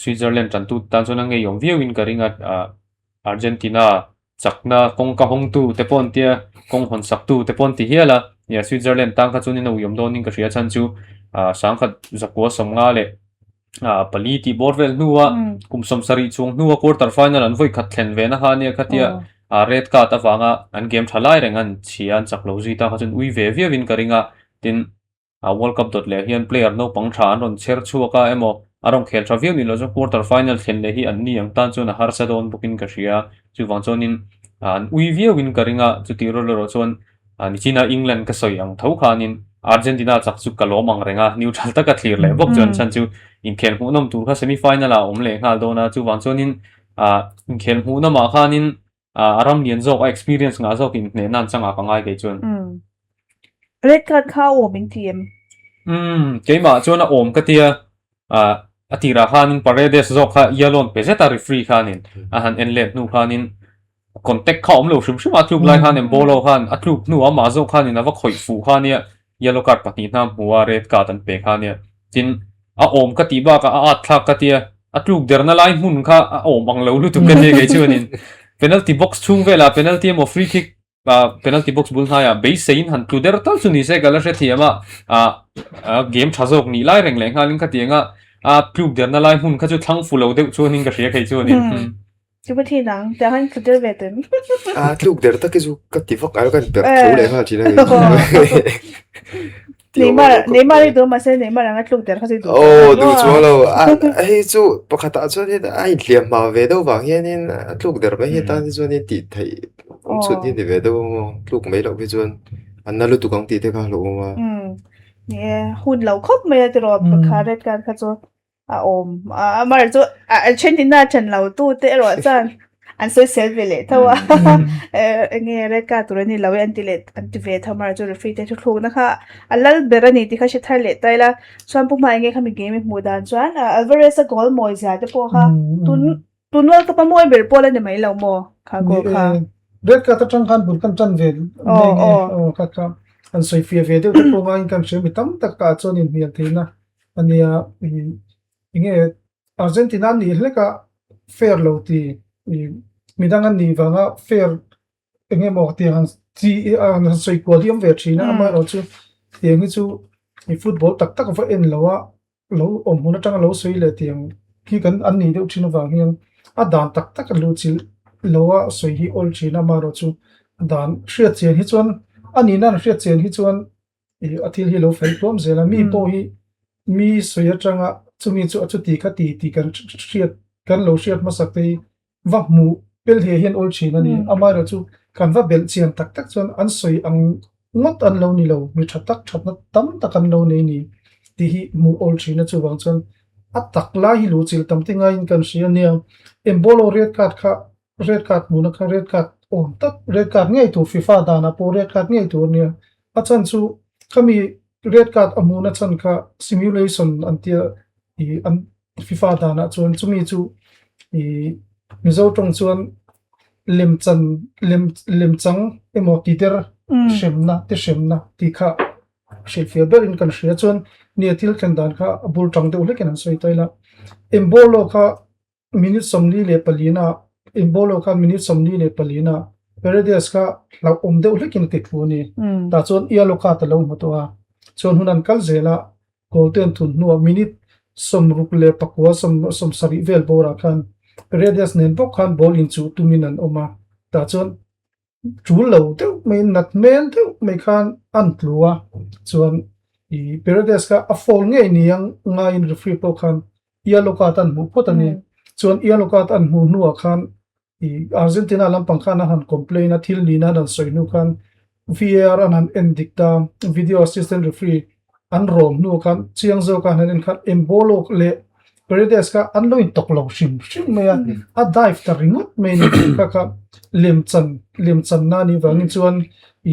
Switzerland tantu tan chuan a ngeiawm viauin ka ring a, Argentina chakna kawngka hawngtu te pawh an tia, kawng hawn saktu te pawh an ti hial a, nia Switzerland tan kha chuanin a uiawm dawnin ka hria chhan chu sangkhat zakua 50 leh pali tih bawr vel hnua kum 70 chhung hnua quarter final an vawi khat thlen ve na kha ania khatia red card avanga an game tha lai reng an chhia an chak lo zui ta kha chuan ui ve viauin ka ring a, tin A World Cup dawt leh hian player naupang tha an rawn chher chhuak a emaw a rawn khel tha viau ni lo chuan quarter final thlen leh hi an ni ang tan chuan a harsa dawn bawkin ka hria. Chuvang chuanin an ui viauin ka ring a, chutih rual erawh chuan nichina England ka sawi ang tho khanin Argentina chak chu ka lawm ang reng a, neutral taka thlir leh bawk chuan chhan chu inkhel hmuhnawm tur kha semi final ah a awm leh nghal dawn a, chuvang chuanin inkhel hmuhnawmah khanin A ram lian zawk, a experience ngah zawk in hneh nan changah ka ngai kei chuan. Umm. Red card kha a awm in ti em? Umm, keimah chuan a awm ka tia. Ah, a tirah khanin Paredes zawk kha yellow an pe zet a referee khanin a han en let hnu khanin contact kha awm lo hrim hrim a, a tluk lai khan Embolo khan a tluk hnu amah zawk khanin a va khawih fuh kha nia yellow card pahnih hna hmu a red card an pe kha nia. Tin, a awm ka tih bakah a at thlak ka tia, a tluk derna lai hmun kha a awm ang lo lutuk ka tia kei chuanin penalty box chhung velah penalty emaw free kick ah penalty box bul hnaiah beiseiin han tlu der tal chu ni se ka la hrethiam a, ah game tha zawk nih lai reng leh nghalin khatiang a a tluk derna lai hmun kha chu thlang fu lo deuh chuanin ka hria kei chuanin. Chu pa thin ang, tiang hian tlu der ve tawh em? A tluk der tak hi chu ka ti vak ai kan per tho leh nghal thin a ni. Neymar Neymar hi duh mahse Neymar anga tluk der kha chu duh. Oh duh chuang lo. A hei chu pakhatah chuan hian a inhliam hma ve deuh vang hianin a tluk der mai hi atan hi chuan tih theih awm chhun hi ni ve deuh ang aw. Tluk mai loh hi chuan a na lutuk ang tih te kha a hlauhawm a. Ni e, hun lo khawp mai a tiraw pakhat red card kha chu. a awm a mar chu a then in a then lo tu te erawh chuan an sawi sel ve leh tho a enge red card tur ani lo e an ti leh an ti ve tho mar chu referee te thu thluk na kha a lal ber ani tih kha hre thar leh ta ila chuan pu hma enge khami game i hmuh dan chuan Alvarez a goal mawi zia te pawh kha tun tun World Cup a mawi ber pawl ani mai lo maw kha goal kha Red card atang khan bul kan tan ve nge nge aw kha kha an sawi fiah ve deuh te pawh ngaiin kan hria mi tam tak ah chuan inhnial theihna Ania enge Argentina an nih hlek a fair lo ti midang an nih vanga fair enge maw tiang ang chi an han sawi kual hi awm ve thin a amaherawh chu tiang hi chu football tak tak va en lo a lo awm hmun atanga lo sawi leh tiang hi kan an nih deuh thin avang hian a dan tak tak a luh chilh lo a sawi hi awl thin a amaherawh chu dan hriat chian hi chuan a nihna an hriat chian hi chuan ih a thil hi lo fel tluam zel a mi pawh hi mi sawi atanga chumi chu a chuti kha ti tih kan hriat kan lo hriat hmasak te hi va hmuh pel he hian awl thin a ni amaherawh chu kan va belh chian tak tak chuan an sawi ang ngawt an lo ni lo mi tha tak thatna tam tak an lo nei ni tih hi hmuh awl thin a chuvang chuan a tak lai hi luhchilh tam te ngaiin kan hria ania Embolo red card kha Red card hmuhna kha red card awm tak red card ngei tur FIFA danah pawh red card ngei tur a nia. A chhan chu khami red card a hmuhna chhan kha simulation an tia ih an FIFA danah chuan chumi chu ih Mizo tawng chuan lemchan lem lemchang emaw titer hremna te hremna tih kha hrilhfiah berin kan hria chuan nia thil thlen dan kha a bul tang deuh hlekin an sawi ta ila. Embolo kha Minute 44 Embolo kha minute 44 Paredes kha hlauhawm deuh hlekin a ti thu a ni. Tah chuan yellow card a lo hmu tawh a. Chuan hun an kal zel a, goal te an thun hnuah minute 69 70 vel bawrah khan Paredes nen bawk khan ball inchuh tumin an awm a. Tah chuan tul lo deuh mai nat hmel deuh mai khan an tlu a. Chuan Paredes kha a foul ngei ni ang ngaiin referee pawh khan. yellow card an hmuh phawt a ni. Chuan yellow card an hmuh hnuah khan i Argentina lampang khan an han complain a, thil nihna an han sawi hnu khan VAR an han en dik ta, video assistant referee an rawm hnu khan chiang zawk a han en khan Embolo leh Paredes kha an lo intawk lo hrim hrim mai a, a dive ta ringawt mai a ni tih kha kha lemchan lemchanna a nih vangin chuan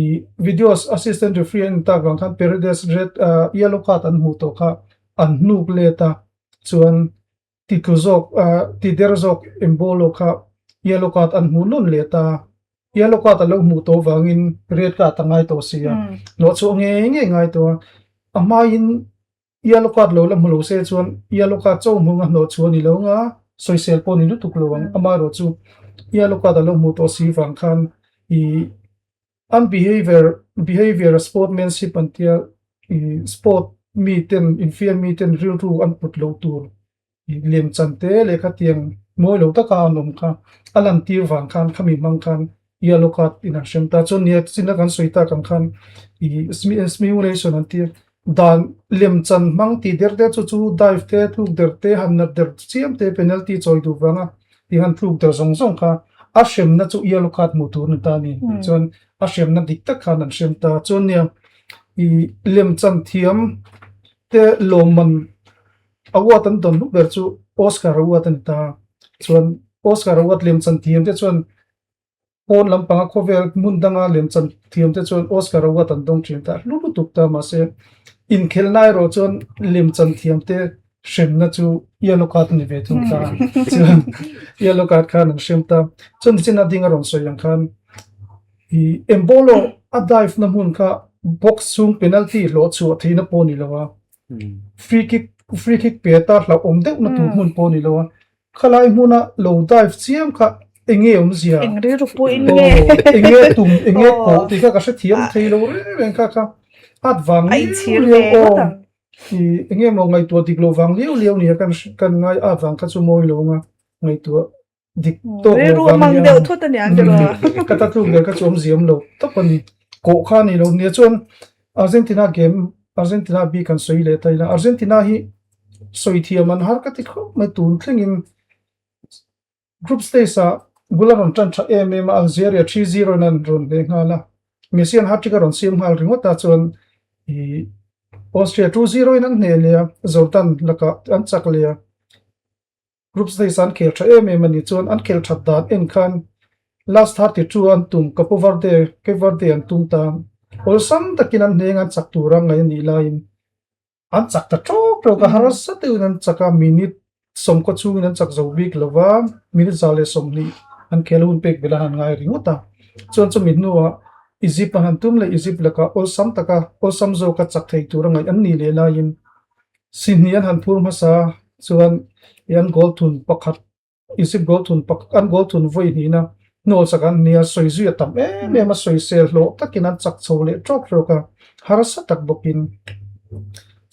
i video assistant referee an en tak vang khan Paredes red yellow card an hmuh tawh kha an hnuk let a, chuan ti tlu zawk ti der zawk Embolo kha yellow card an hmuh nawn leh ta, yellow card a lo hmuh tawh vangin red card a ngai tawh si a, hlawh chhuah ngei ngei ngai tawh a, a hmain yellow card lo la hmu lo se chuan yellow card cho hmung a hnawh chhuah a ni lo nga, sawisel pawh a ni lutuk lo ang, amaherawhchu yellow card a lo hmuh tawh si vang khan ih An behavior behavior sportmanship an tia ih sport mi ten infiam mi ten rilru an put loh tur ih lemchan te leh khatiang mawi lo taka an awm kha a lantir vang khan khami hmang khan yellow card in an hrem ta. Chuan nia china kan sawi tak ang khan ih simulation an tia dan lemchan hmang tih der te chu chu dive te tluk der te han nat der chiam te penalty chawi duh vanga tih han tluk der zawng zawng kha a hremna chu yellow card hmuh tur a ni ta a ni chuan a hremna dik tak khan an hrem ta chuan nia ih lemchan thiam te lawmman award an dawn hnu ber chu Oscar award a ni ta chuan Oscar award lemchan thiam te chuan Pawn lampanga khawvel hmun danga lemchan thiam te chuan Oscar Award an dawng thin ta hlu lutuk ta mahse inkhelhna erawh chuan lemchan thiam te hremna chu yellow card a ni ve thung ta chuan yellow card khan an hrem ta chuan nichin a ding a rawn sawi ang khan i Embolo a dive na hmun kha box chhung penalty hlawh chhuah theihna pawh a ni lo a free kick free kick pe ta hlauhawm deuhna tur hmun pawh a ni lo a Khalai hmuna lo dive chiam kha enge awmzia? Eng rilru pawh in nge? Enge tum, enge kawh tih kha ka hrethiam thei lo reng reng kha kha at vang liau liau aw. Enge maw ngaihtuah dik loh vang liau liau nia kan kan ngai at vang kha chu mawi lo anga ngaihtuah dik tawk loh vang nia. Rilru a mang deuh thut a niang tiraw. Ka ta tluk ber kha chu awmzia awm lo tawp a ni. Kawh kha a ni lo nia chuan Argentina game Argentina bik an sawi leh ta ila Argentina hi sawi thiam an har ka ti khawp mai tun thlengin group stage ah bul a rawn tan tha em em a Algeria 3-0 in an rawn hle nghal a Messi an hat-trick a rawn siam nghal ringawt a chuan ih Austria 2-0 in an hneh leh a Jordan lakah an chak leh a. Group stage an khel tha em em a ni chuan an khel that dan en khan last 32 an tum Capo Verde Cape Verde an tum ta awlsam takin an hneng an chak tur a ngaih a nih laiin an chak ta tawk tawk a harsa deuhin an chak a minute sawmkaw chungin an chak zo bik lo va minute 120 an khel hun pek belh a han ngai ringawt a chuan chumi hnuah Egypt an han tum leh Egypt lakah awlsam taka awlsam zawka chak thei tur a ngaih an nih leh laiin Sihni an han phur hmasa chuan i an goal thun pakhat Egypt goal thun pakhat an goal thun vawi hnihna hnawl chak an nia sawi zui a tam em em a sawisel hlawh takin an chak chho leh tawk tawk a harsa tak bawkin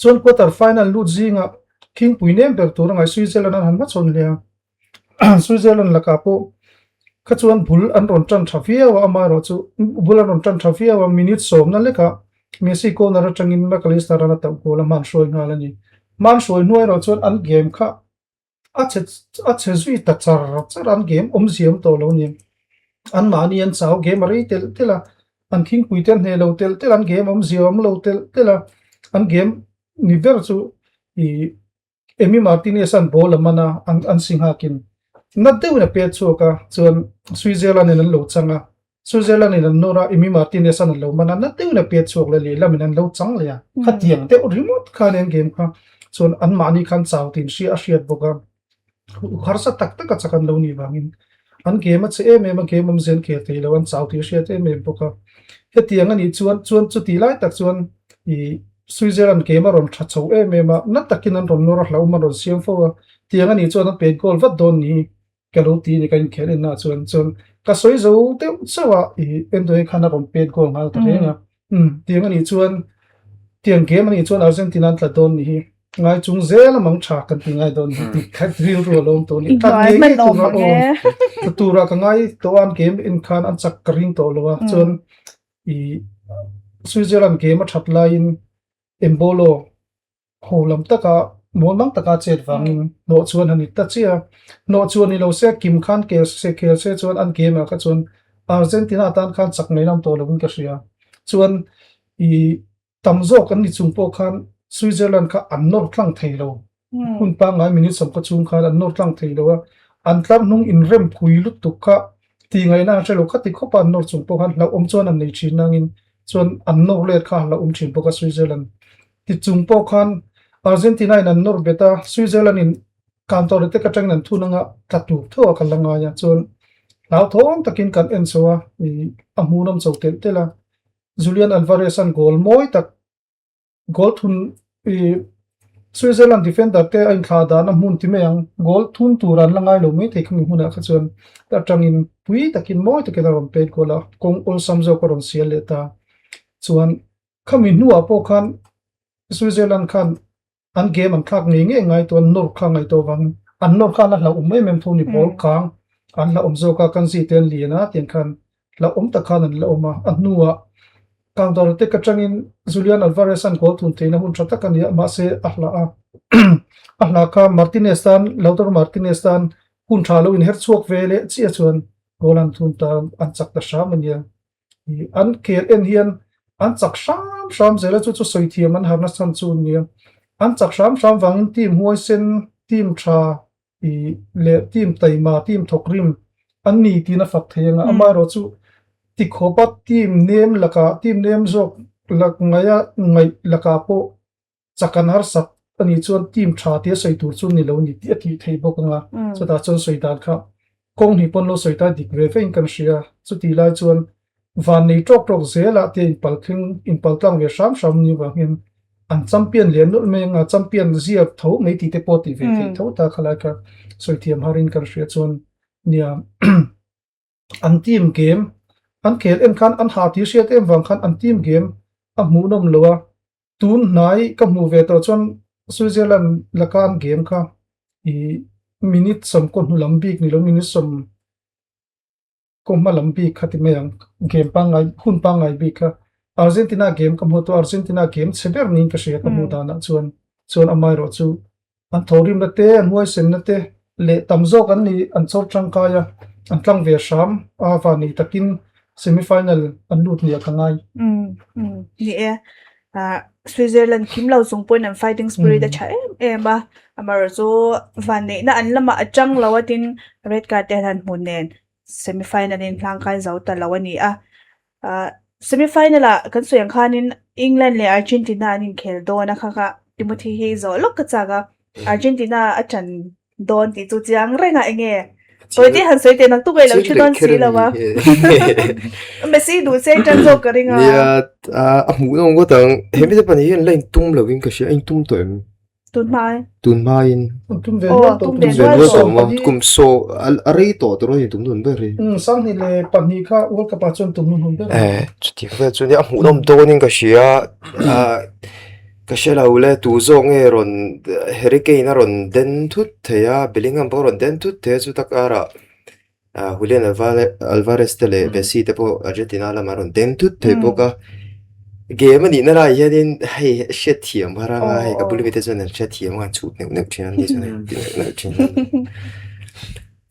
chuan quarter final lut zingah khingpui nem ber tur a ngaih Switzerland an han hmachhawn hle a. Switzerland lakah pawh kha chuan bul an rawn tan tha viau a, amaherawhchu bul an rawn tan tha viau a, minute sawmna lekah Messi corner atangin McAllister an a tauh goal a hman hruai nghal a ni. Hman hruai hnuai erawh chuan an game kha a chhe a chhe zui ta char char a, an game awmzia awm tawh lo a ni. Anmahni an chau game a rei telh telh a, an khingpui te an hneh lo telh telh a, an game awmzia awm lo telh telh a, an game ni ber chu ih Emi Martinez an ball a man a, an an si nghakin nat deuhin a pet chhuak a, chuan Switzerland in an lo chang a, Switzerland in an nawr a, Emi Martinez an lo man a, nat deuhin a pet chhuak leh lehlam in an lo chang leh a, khatiang deuh ringawt khan an game kha chuan anmahni khan chau tin hria a hriat bawk a, harsa tak tak a chak an lo nih vangin an game a che em em a, game awmzia an khel thei lo, an chau tih a hriat em em bawk a, hetiang a nih chuan chuan chuti lai tak chuan ih Switzerland game a rawn tha chho em em a, na takin an rawn nawr a hlauhawm an rawn siam fo a, tiang a nih chuan an pet goal vat dawn ni ka lo ti a ni ka inkhel en naah chuan chuan ka sawi zo deuh chauh a ih Endoe khan a rawn pet goal nghal ta reng a, umm tiang a nih chuan tiang game a nih chuan Argentina an tla dawn ni hi ngai chung zel a mang tha kan ti ngai dawn ni tih kha rilru a lo awm tawh a ni, tlat ngei ngei tura awm tla tura ka ngai tawh a an game en khan an chak ka ring tawh lo a chuan I Switzerland game a that laiin Embolo Ho lam taka mawl mang taka chet vangin hnawh chuan han it ta chiah a. Hnawh chuan ni lo se kim khan kel se khel se chuan an game ah kha chuan Argentina tan khan chak mai lam tawh lovin ka hria. Chuan i tam zawk an ni chung pawh khan Switzerland kha an nawr tlang thei lo. Hun pangngai minute sawmkhaw chhung khan an nawr tlang thei lo a. An tlar hnung inrem phui lutuk kha tih ngaihna an hre lo. Khati khawpa an nawr chung pawh khan hlauhawm chuan an nei thin nangin chuan an nawr let kha hlauhawm thin bawk a Switzerland. Ti chung pawh khan Argentina in an nawr bet a, Switzerland in counter attack atangin an thun anga tla tur tho a kan la ngai a, chuan hlauthawng takin kan en chho a, ih a hmuhnawm chho telh telh a. Julian Alvarez an goal mawi tak goal thun ih Switzerland defender te a inthlah dan a hmun ti mai ang, goal thun tur an la ngai lo mai thei khami hmunah kha chuan atangin pui takin mawi takin a rawn pet goal a, kawng awlsam zawk a rawn sial leh ta. Chuan Khami hnuah pawh khan Switzerland khan an game an thlak ngei ngei ngai tawh an nawr kha ngaih tawh vangin an nawr khan a hlauhawm em em tho ni ball kang an hlauhawm zawk a kan zi te an lian a tiang khan hlauhawm tak khan an la awm a a hnuah counter attack atangin Julian Alvarez an goal thun theihna hun tha tak a ni a mahse a hlah a a hlah kha Martinez tan Lautaro Martinez tan hun tha lo inher chhuak ve leh chiah chuan goal an thun ta an chak ta hram a nia. An khel en hian an chak hram hram zel a, chu chu sawi thiam an harna chhan chu a nia. An chak hram hram vangin team huaisen, team tha ih leh team taima, team thawkrim an ni tiin a fak thei ang a. Amaherawh chu tikhawpa team nem lakah, team nem zawk lak ngaia ngaih lakah pawh chak an harsak a nih chuan team tha tia sawi tur chu ni lo ni tih a tih theih bawk ang a, chutah chuan sawi dan kha kawng hnih pawn lo sawi ta dik ve vein kan hria, chutih lai chuan van nei tawk tawk zelah te inpal thleng inpal tlang ve hram hram ni vangin an champion lian nawlh mai anga champion ziak tho mai tih te pawh tih ve theih tho ta khalai kha sawi thiam harin kan hria chuan nia. An team game an khel en khan an ha tih hriat em vang khan an team game a hmuhnawm lo a, tun hnai ka hmuh ve tawh chuan Switzerland laka an game kha ih minute sawmkaw hnu lam bik ni lo minute sawmkaw hma lam bik kha ti mai ang game pangngai hun pangngai bik kha Argentina game ka hmuh tawh Argentina game chhe ber niin ka hria ka hmuh danah chuan chuan amaherawh chu An thawhrimna te, an huaisenna te leh tam zawk an ni an chawr tangkai a, an tlang ve hram a van nei takin semi-final an lut nia ka ngai. Ni e, Switzerland kim lo chung pawhin an fighting spirit a tha em em a, amaherawh chu vanneihna an lamah a tang lo a tin red card te an han hmu nen semi-final in hlangkai zo ta lo a ni a. Semi-final ah kan sawi ang khanin England leh Argentina an inkhel dawn a kha kha Timothy hi zawh lawk ka chak a Argentina a ṭan dawn tih chu chiang reng a enge tawi te han sawi teh nak tuk ei lo ṭhi dawn si lo a Messi duh se ṭan zawk ka ring a Nia a hmuh nawm ngawt ang he mite pahnih hian la intum lovin ka hria a intum tawh em? Tun hmai. Tun hmaiin. Tum ve nual tawh. Tum ve nual tawh maw? Kum saw a rei tawh tur a ni tum nun ber hi. Sanghnih leh pahnih kha World Cup ah chuan tum nun hun ber. Eh, chutiang vel chu nia a hmuhnawm dawnin ka hria. Ka hre lo le tu zawk nge rawn Harry Kane a rawn den thut thei a, Bellingham pawh a rawn den thut thei a chu tak arah. Julian Alvarez te leh Messi te pawh Argentina lamah rawn deng thut thei bawk a. Game a nihna laiah hianin hei hriatthiam har anga hei ka bul mite chuan an hriatthiam a an chhut neuh neuh thin a ni chuan an ti neuh neuh thin a.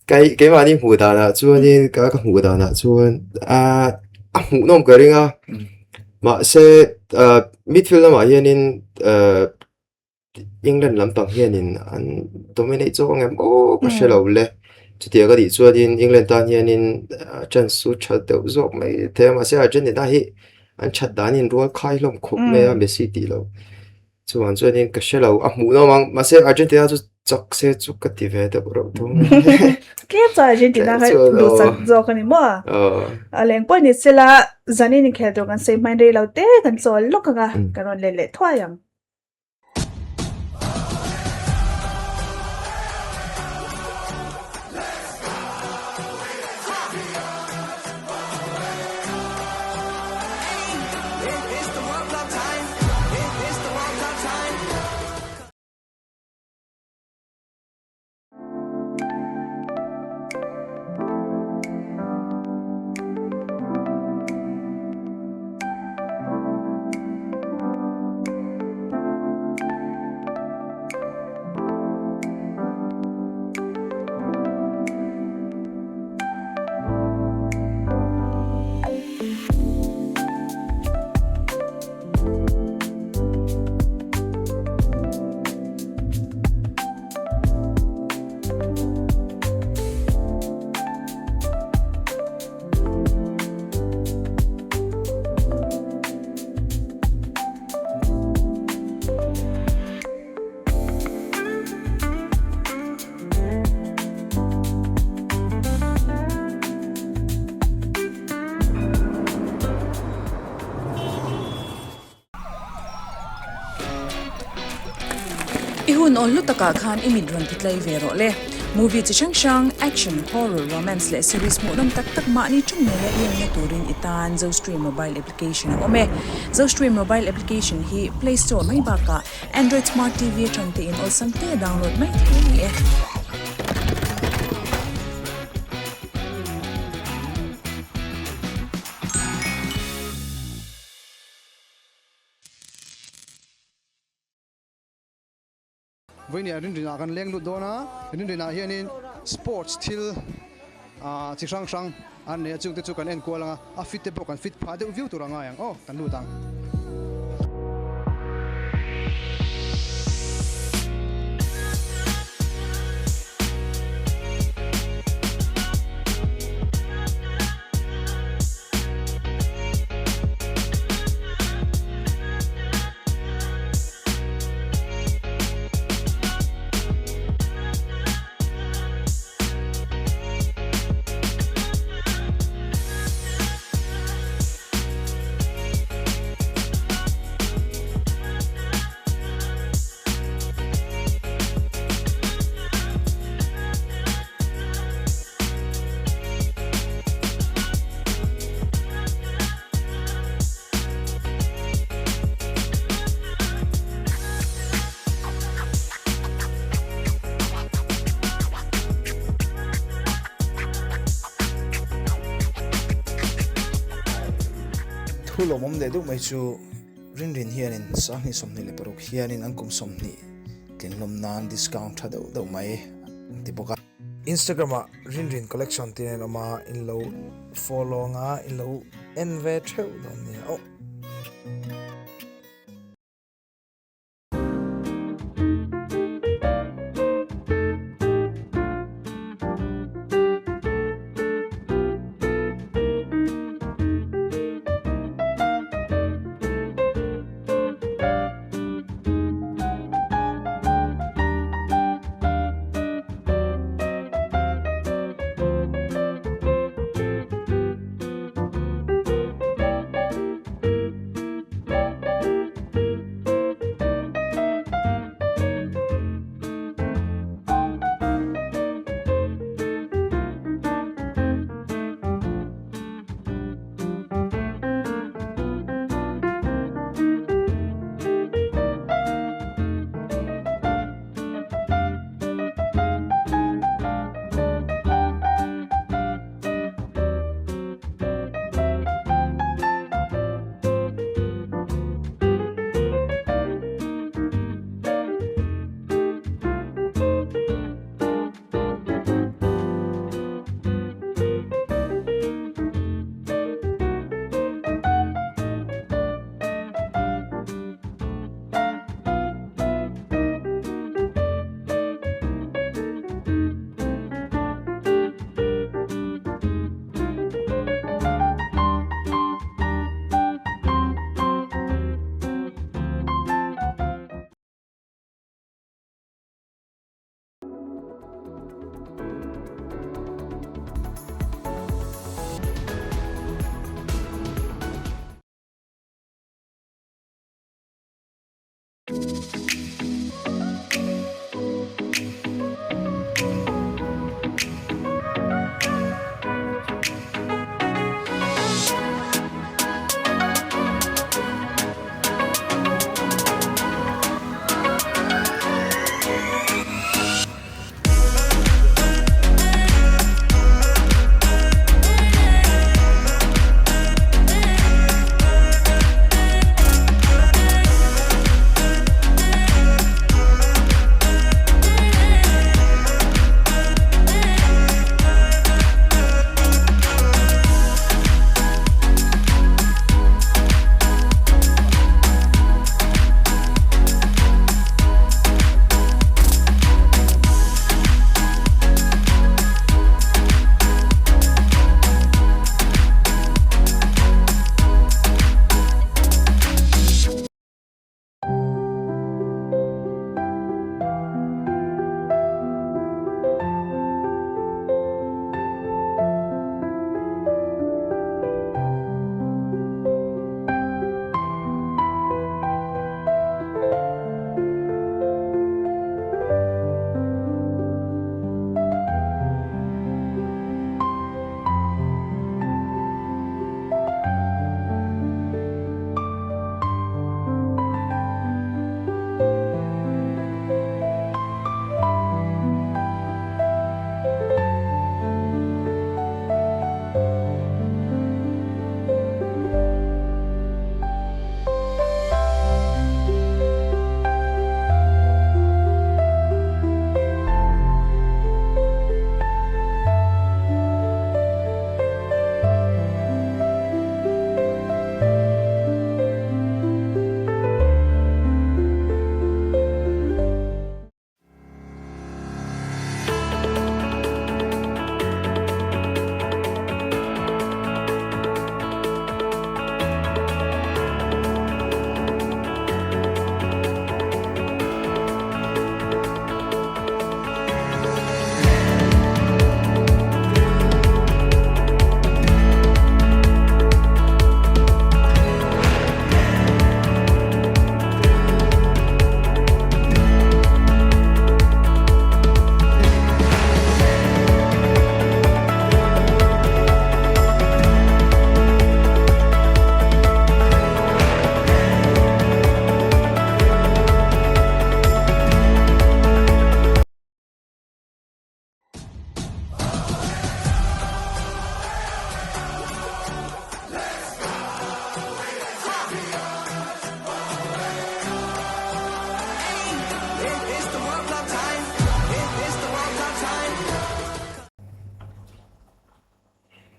Kai keimahni hmuh danah chuanin ka ka hmuh danah chuan a hmuhnawm ka ring a mahse midfield lamah hianin England lampang hianin an dominate zawk ang em aw ka hre lo le. Chutiang a nih chuanin England tan hianin chance chu tha deuh zawk mai thei a mahse Argentina hi an that danin rual khai hlawm khawp mai a Messi tih loh. Chuvang chuanin ka hre lo a hmuh nawm ang mahse Argentina chu chak se chu ka ti ve deuh reuh thung. Tlem chuan Argentina kha duh chak zawk a ni maw? A leng pawh ni sela zanin inkhel tur kan sawi hmain rei lo te kan chawl lawk ang a kan rawn let leh thuai ang. hun awl hlu takah khan i mit rawn ti tlai ve rawh le. Movie chi hrang hrang, action, horror, romance leh series hmuhnawm tak tak mahni ṭawng ngeia i enna turin i tan Zostream mobile application a awm e. Zostream mobile application hi Play Store mai bakah Android Smart TV atang te in awlsam te download mai thei a ni e. Vawinia rinrinah kan leng lut dawn a, rinrinah hianin sports thil chi hrang hrang an nei a, chungte chu kan enkual ang a, a fit te pawh kan fit phah deuh viau tur a ngai ang aw, kan lut ang. Thu lawmawm leh deuh mai chu Rinrin hianin Sanghnih 26 hianin an kum 20 tlinhlawm nan discount tha deuh deuh mai an ti bawk a. Instagram ah Rinrin Collection tih a inawm a, in lo follow anga in lo en ve theuh dawn nia aw.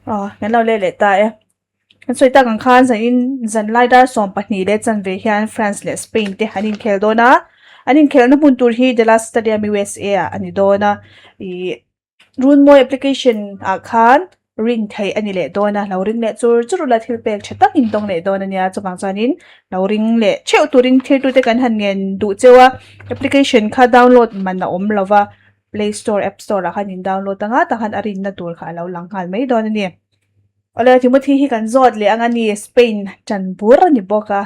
Aw, kan lo leh leh ta e. Kan sawi tak ang khan zanin zanlai dar 12 leh chanve hian France leh Spain te an inkhel dawn a. An inkhelna hmun tur hi Dallas Stadium USA ah a ni dawn a. Ih Runmawi application ah khan rin theih a ni leh dawn a, lo ring leh chur chur ula thil pek tha tak in tawng leh dawn a nia, chuvang chuanin lo ring leh theuh turin thirtute kan han ngen duh cheu a, application kha download man a awm lo va, play store app store ah khan in download anga tah khan a rinna tur kha a lo lang nghal mai dawn a ni. Awle Timothy hi kan zawt leh ang a ni, Spain tan bur a ni bawk a,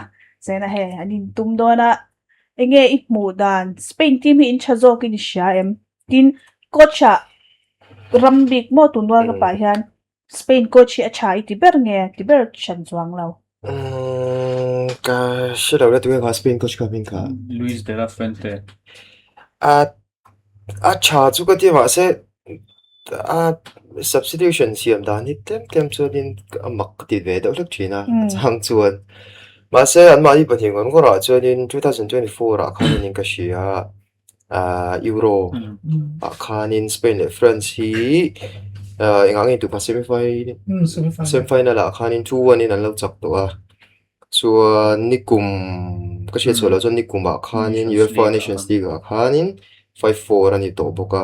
zaina hei an intum dawn a, enge i hmuh dan Spain team hi in tha zawkin i hria em? Tin, coach ah ram bik maw tun World Cup ah hian Spain coach hi a tha i ti ber nge ti ber hran chuang lo? Umm ka hre lo la tunge kha Spain coach kha hming kha? Luis de la Fuente. A a tha chu ka ti mahse a substitution siam dan hi tlem tlem chuanin a mak ka ti ve deuh hlek thin a a chang chuan. Mahse anmahni pahnih ngawr ngawr ah chuanin 2024 ah khan anin ka hria ah Euro ah khanin Spain leh France hi ah engah nge tupah semi final semi final ah khanin 2-1 in an lo chak tawh a chuan nikum ka hriat chhuah loh chuan nikum ah khanin UEFA Nations League ah khanin 5-4 a ni tawh bawk a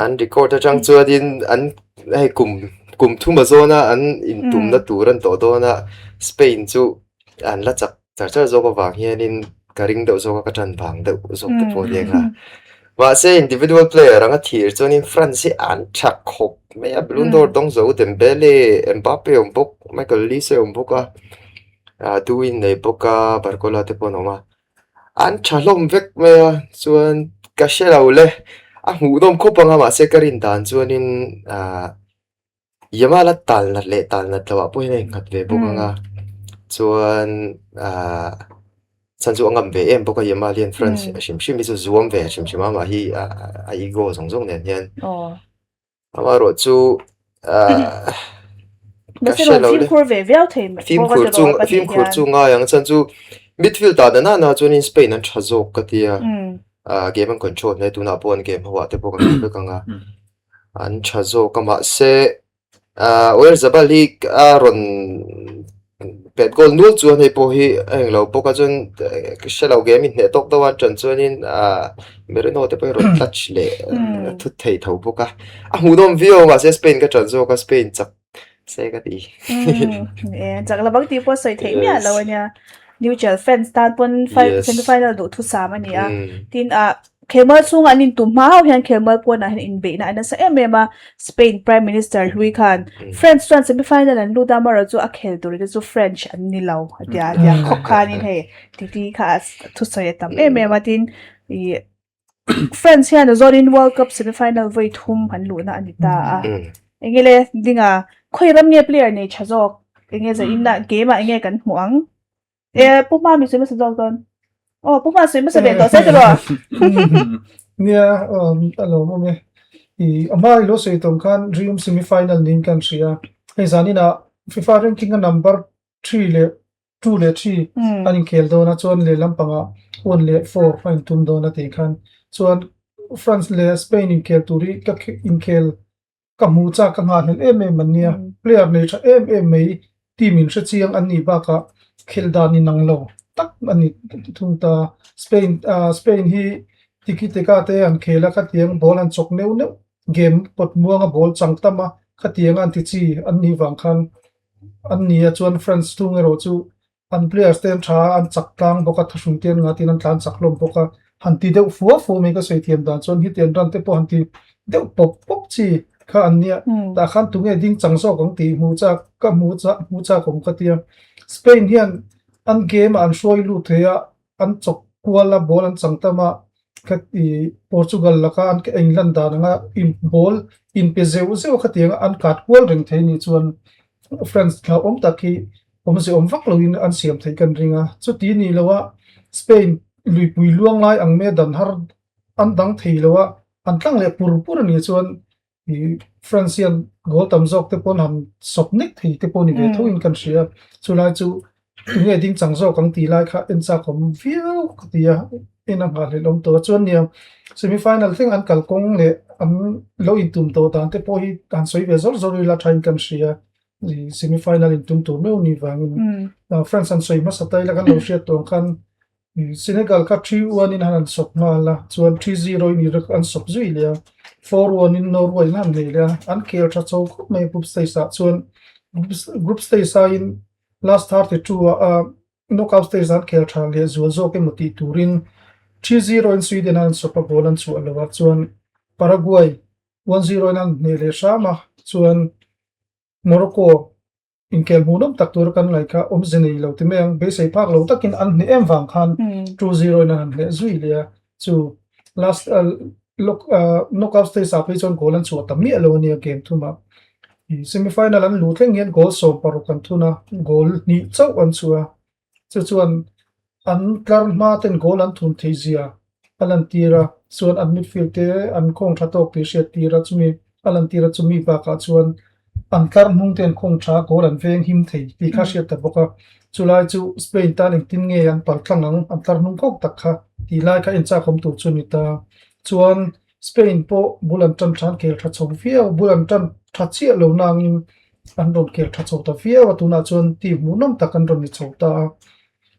an record atang chuanin an hei kum kum thuma zawna an intumna tur an tawh dawn a Spain chu an la chak Char char zawk avang hianin ka ring deuh zawk a, ka ṭan vang deuh zawk te pawh aniang a. Mahse individual player anga thir chuanin France hi an ṭha khawp mai a, Ballon d'Or dawng zo Dembele, Mbappe awm bawk, Michael Olise awm bawk a, ah Doué nei bawk a, Barcola te pawh an awm a. An ṭha hlawm vek mai a, chuan ka hre lo le, a hmuhnawm khawp ang a mahse ka rin dan chuanin ah Yamal a tal nat leh tal nat loh ah pawh hian a innghat ve bawk ang a, chuan ahh chhan chu a ngam ve em bawk a Yamal hian France hrim hrim hi chu zuam ve hrim hrim a amah hi a ego zawng zawng nen hian amaherawh chu ahh ka hre lo le fimkhur chu fimkhur chu ngai ang chhan chu midfield ah nana na chuanin Spain an tha zawk ka tia ahh game an control hle tunah pawh an game ho ah te pawh kan hmu vek ang a. An tha zawk a mahse ah Oyarzabal hi a rawn pet goal nual chuan hei pawh hi a englo bawk a chuan ka hre lo game inhneh tawk deuh a an tan chuanin ah Merino te pawh hi a rawn touch leh thut thei tho bawk a a hmuhnawm viau a mahse Spain ka tan zawk a Spain chak se ka ti. Chak la bang tih pawh sawi theih miah lo a nia. Neutral fans tan pawn semi final duh thusam a ni a. Tin ah khelmual chhungah an intum hma hauh hian khelmual pawnah hian inbeihna a nasa em em a. Spain Prime Minister hlui khan France chuan semi final an lut a amaherawh chu a khel tur te chu French an ni lo a tia a tia khawp khanin hei titi kha a thusawi a tam em em a. Tin ih France hian a zawnin World Cup semi-final vawi thum an luhna a ni ta a. Enge le dinga khawi ram nge player nei tha zawk enge za inna game ah enge kan hmuh ang. E Pu Hma mi sawi hmasa zawk dawn. Aw Pu Hma sawi hmasa ve tawh se tiraw. Nia a lawmawm e. I a hma i lo sawi tawng khan Rio semi-final niin kan hria. Hei zaninah FIFA ranking a number 3 leh 2 leh 3 an inkhel dawn a chuan lehlam pangah 1 leh 4 a intum dawn a tih khan chuan France leh Spain inkhel tur hi ka inkhel ka hmuh chak ka nghahhlelh em em an nia player nei tha em em mai team in hre chiang an nih bakah khelh dan inang lo tak a ni thung ta Spain Spain hi tiki teka te an khel a khatiang ball an chawk neuh neuh game pawt muanga ball chang tam a khatiang an ti chi an nih vang khan An ni a chuan France thung erawh chu an players te an tha a, an chak tlang bawk a, thahrui te an ngah tiin an tlan chak hlawm bawk a, han ti deuh fua fua mai ka sawi thiam dan chuan heti an run te pawh han ti deuh pawp pawp chi kha an nia, tah khan tunge ding chang zawk ang tih hmuh chak ka hmuh chak hmuh chak awm ka tia. Spain hian an game ah an hruai lut thei a, an chawk kual a, ball an chang tam a, kha ih Portugal laka an eng lan dan anga in ball in pe zeuh zeuh a khatiang a an kat kual reng thei anih chuan France hlauhawm tak hi awmze awm vak loin an siam theih kan ring a, chuti ni lo a Spain luipui luang lai ang mai a dan har an dang thei lo a, an tlang leh pur pur anih chuan ih France hian goal tam zawk te pawn han sawp nek thei te pawh ni ve tho in kan hria chulai chu tunge ding chang zawk ang tih lai kha en chak awm viau ka ti a. En a nghahhlelh awm tawh a chuan nia semi final thleng an kalkawng leh an lo intum tawh dan te pawh hi han sawi ve zawr zawr ila thain kan hria semi final intum tur meuh ni vangin France an sawi hmasa ta ila kan lo hriat tawh ang khan Senegal kha 3-1 in han an sawp nghal a chuan 3-0 in Iraq an sawp zui leh a 4-1 in Norway an han nei leh a an khel tha chho khawp mai group stage ah chuan group stage aiin last 32 ah Knockout stage an khel tha leh zual zawk emaw tih turin 3-0 in Sweden an sawp a goal an chhuah lo a chuan Paraguay 1-0 in an hneh leh hram a chuan Morocco inkhel hmuhnawm tak tura kan ngaih kha awmze nei lo ti mai ang beisei phak lo takin an hneh em vang khan 2-0 in an han hneh zui leh a chu last knockout stage ah phei chuan goal an chhuah ta miah lo ania game thumah semi final an luh thleng hian goal 16 an thun a goal hnih chauh an chhuah a chu chuan an tlar hma ten goal an thun theih zia a lantir a chuan an midfield te an khawng tha tawk tih hriat tir a chumi a lantir a chumi bakah chuan an tlar hnung te an khawng tha goal an veng him thei tih kha hriat ta bawk a chulai chu Spain tan engtin nge an pal tlang ang an tlar hnung khawk tak kha tih lai kha enchak awm tur chu a ni ta chuan Spain pawh bul an tan tha an khel tha chho viau bul an tan tha chiah lo nangin an rawn khel tha chho ta viau a tunah chuan team hmuhnawm tak an rawn ni chho ta a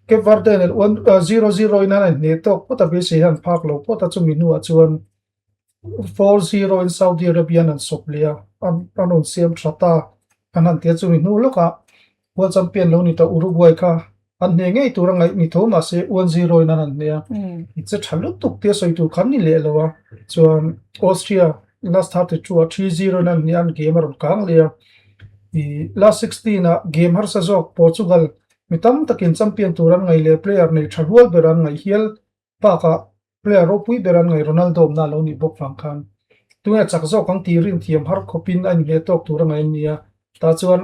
Cape Verde nen 0-0 in an inhneh tawk phawt a beisei hian phak lo phawt a chumi hnuah chuan 4-0 in Saudi Arabia an sawp leh a, an rawn siam tha ta. An han ti a chumi hnu lawkah World Champion lo ni ta Uruguay kha an hneh ngei tur a ngaih ni tho mahse 1-0 in an han hneh a. I che tha lutuk tia sawi tur khan ni leh lo a. Chuan Austria last 32 ah 3-0 in an hneh a, an game a rawn kang leh a. I last 16 ah game harsa zawk Portugal mi tam takin champion tur an ngaih leh player nei tha rual ber an ngaih hial Bakah player ropui ber an ngaih Ronaldo awmna a lo nih bawk vang khan tunge chak zawk ang tih rin thiam har khawpin a inhmeh tawk tur a ngaih an ni a. Tah chuan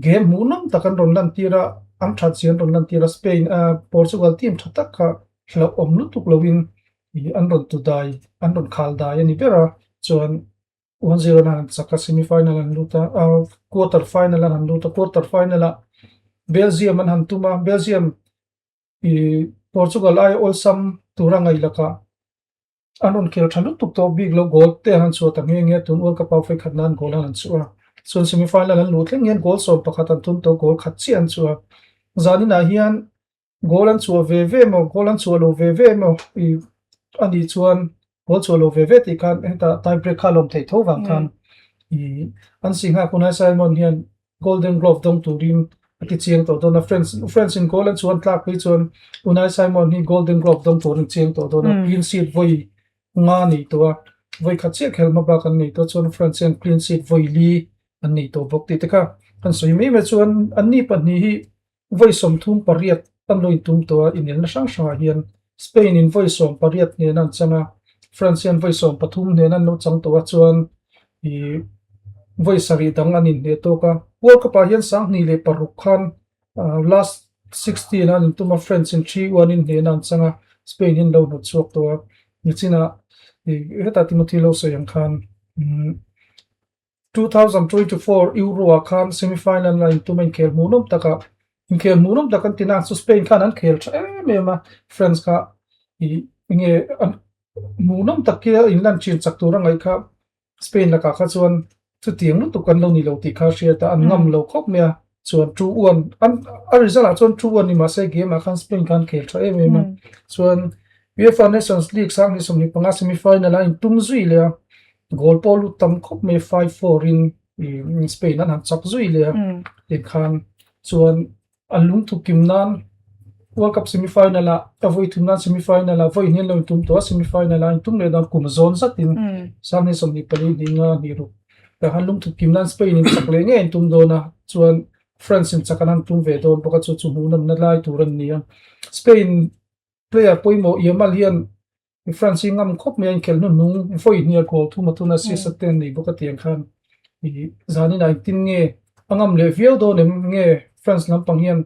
game hmuhnawm tak an rawn lantir a, an that zia an rawn lantir a, Spain Portugal team tha tak kha hlauhawm lutuk loin an rawn tu dai, an rawn khal dai a ni ber a. Chuan 1-0 an han chak a, semi final an lut a, quarter final an han lut a, quarter final ah Belgium an han tum a, Belgium I Portugal ai awlsam tura ngaih lakah an rawn khel tha lutuk tawh bik lo goal te an han chhuah ta nghe nghe tun World Cup ah vawikhat nan goal an han chhuah a chuan semi final an luh thleng hian goal 11 an thun tawh goal khat chiah an chhuah a zaninah hian goal an chhuah ve ve emaw goal an chhuah lo ve ve emaw i anih chuan Goal chhuah lo ve ve tih khan hetah tie break kha a lawm theih tho vang khan i an si nghak Unai Simon hian Golden Glove dawng turin a ti chiang tawh dawn a France France in goal an chuan tlak phei chuan Unai Simon hi Golden Glove dawng turin chiang tawh dawn a clean sheet vawi nga nei tawh a vawi khat chiah khel hma bak an nei tawh chuan France hian clean sheet vawi li an nei tawh bawk tih te kha kan sawi mai mai chuan anni pahnih hi Vawi 38 an lo intum tawh a, inelna hrang hrangah hian Spain in vawi 18 hnen an chang a, France hian vawi 13 hnen an lo chang tawh a chuan ih vawi sarih dang an inhneh tawk a. World Cup ah hian 2006 khan last 16 ah an intum a, France in 3-1 in hnen an chang a, Spain in lo hnawt chhuak tawh a. Nichinah ih hetah Timothy lo sawi ang khan umm 2024 Euro ah khan semi final a intum a inkhel hmuhnawm tak a, inkhel hmuhnawm tak an ti na chu Spain khan an khel tha em em a, France kha ih enge an hmuhnawm tak khi a inlan chin chak tur a ngaih kha Spain lakah kha chuan chutiang lutuk an lo ni lo tih kha a hriat a, an ngam lo khawp mai a, chuan 2-1 an a result ah chuan 2-1 ni mahse game ah khan Spain khan khel tha em em a, chuan UEFA Nations League 2025 semi final a intum zui leh a. Goal pawh lut tam khawp mai 5-4 in Spain an han chak zui leh a tikhan chuan an lungthu kim nan World Cup semi final ah a vawi thum nan semi final ah vawi hnian lo intum tawh a semi final ah intum leh dan kum zawn zatin 2024 hnih nga hnih ruk takhan lungthu kim nan Spain in chak leh ngei an tum dawn a chuan France in chak an han tum ve dawn bawk a chu chu hmuhnawmna lai tur an ni a Spain Player pawimawh Yamal hian France hi ngam khawp mai a inkhelh hnuhnung vawi hnial goal thum a thun a assist a te an nei bawk a tiang khan ih zanin ah engtin nge a ngam leh viau dawn em nge France lampang hian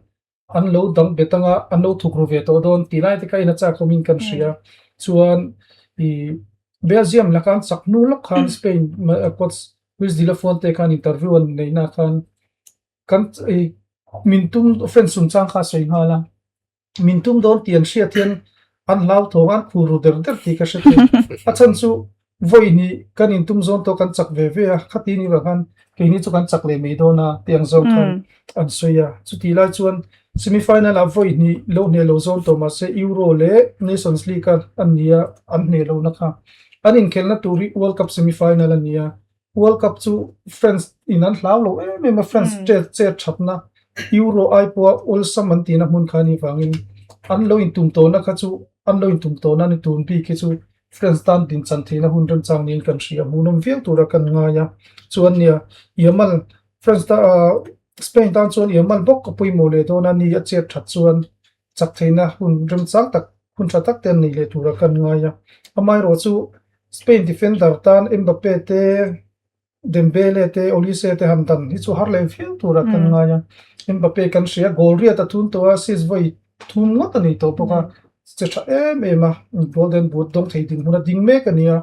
an lo dang bet anga an lo thuk ru ve tawh dawn tih lai te kha in a chak awmin kan hria chuan ih Belgium laka an chak hnu lawk khan Spain coach Luis de la Fuente khan interview an neihna khan kan ih min tum France chungchang kha a sawi nghal a. Min tum dawn tih an hriat hian An hlauthawng a, an khur ru der der tih ka hre thei. A chhan chu vawi hnih kan intum zawn tawh kan chak ve ve a, khati ni vang khan keini chu kan chak leh mai dawn a tih ang zawng khan an sawi a. Chutih lai chuan semi final ah vawi hnih lo hneh lo zawn tawh mahse Euro leh Nations League a an ni a, an hneh lohna kha an inkhelhna tur hi World Cup semi final a ni a. World Cup chu France in an hlau lo em em a, France chet chet thatna Euro ai pawha awlsam an tihna hmun kha anih vangin an lo intum tawhna kha chu an lo intum tawhna ni tun bik hi chu France tan din chan theihna hun remchang niin kan hria, hmuhnawm viau tura kan ngai a. Chuan nia Yamal France ta Spain tan chuan Yamal bawk a pawimawh leh dawn a ni a chet that chuan chak theihna hun remchang tak hun tha tak te an nei leh tura kan ngai a. Amaherawh chu Spain defender tan Mbappe te, Dembele te, Olise te han dan hi chu har leh viau tura kan ngai a. Mbappe kan hria, goal riat a thun tawh a, assist vawi thum ngawt a nei tawh bawk a, che tha em em a, golden boot dawng thei dinhmun a ding mek a ni a.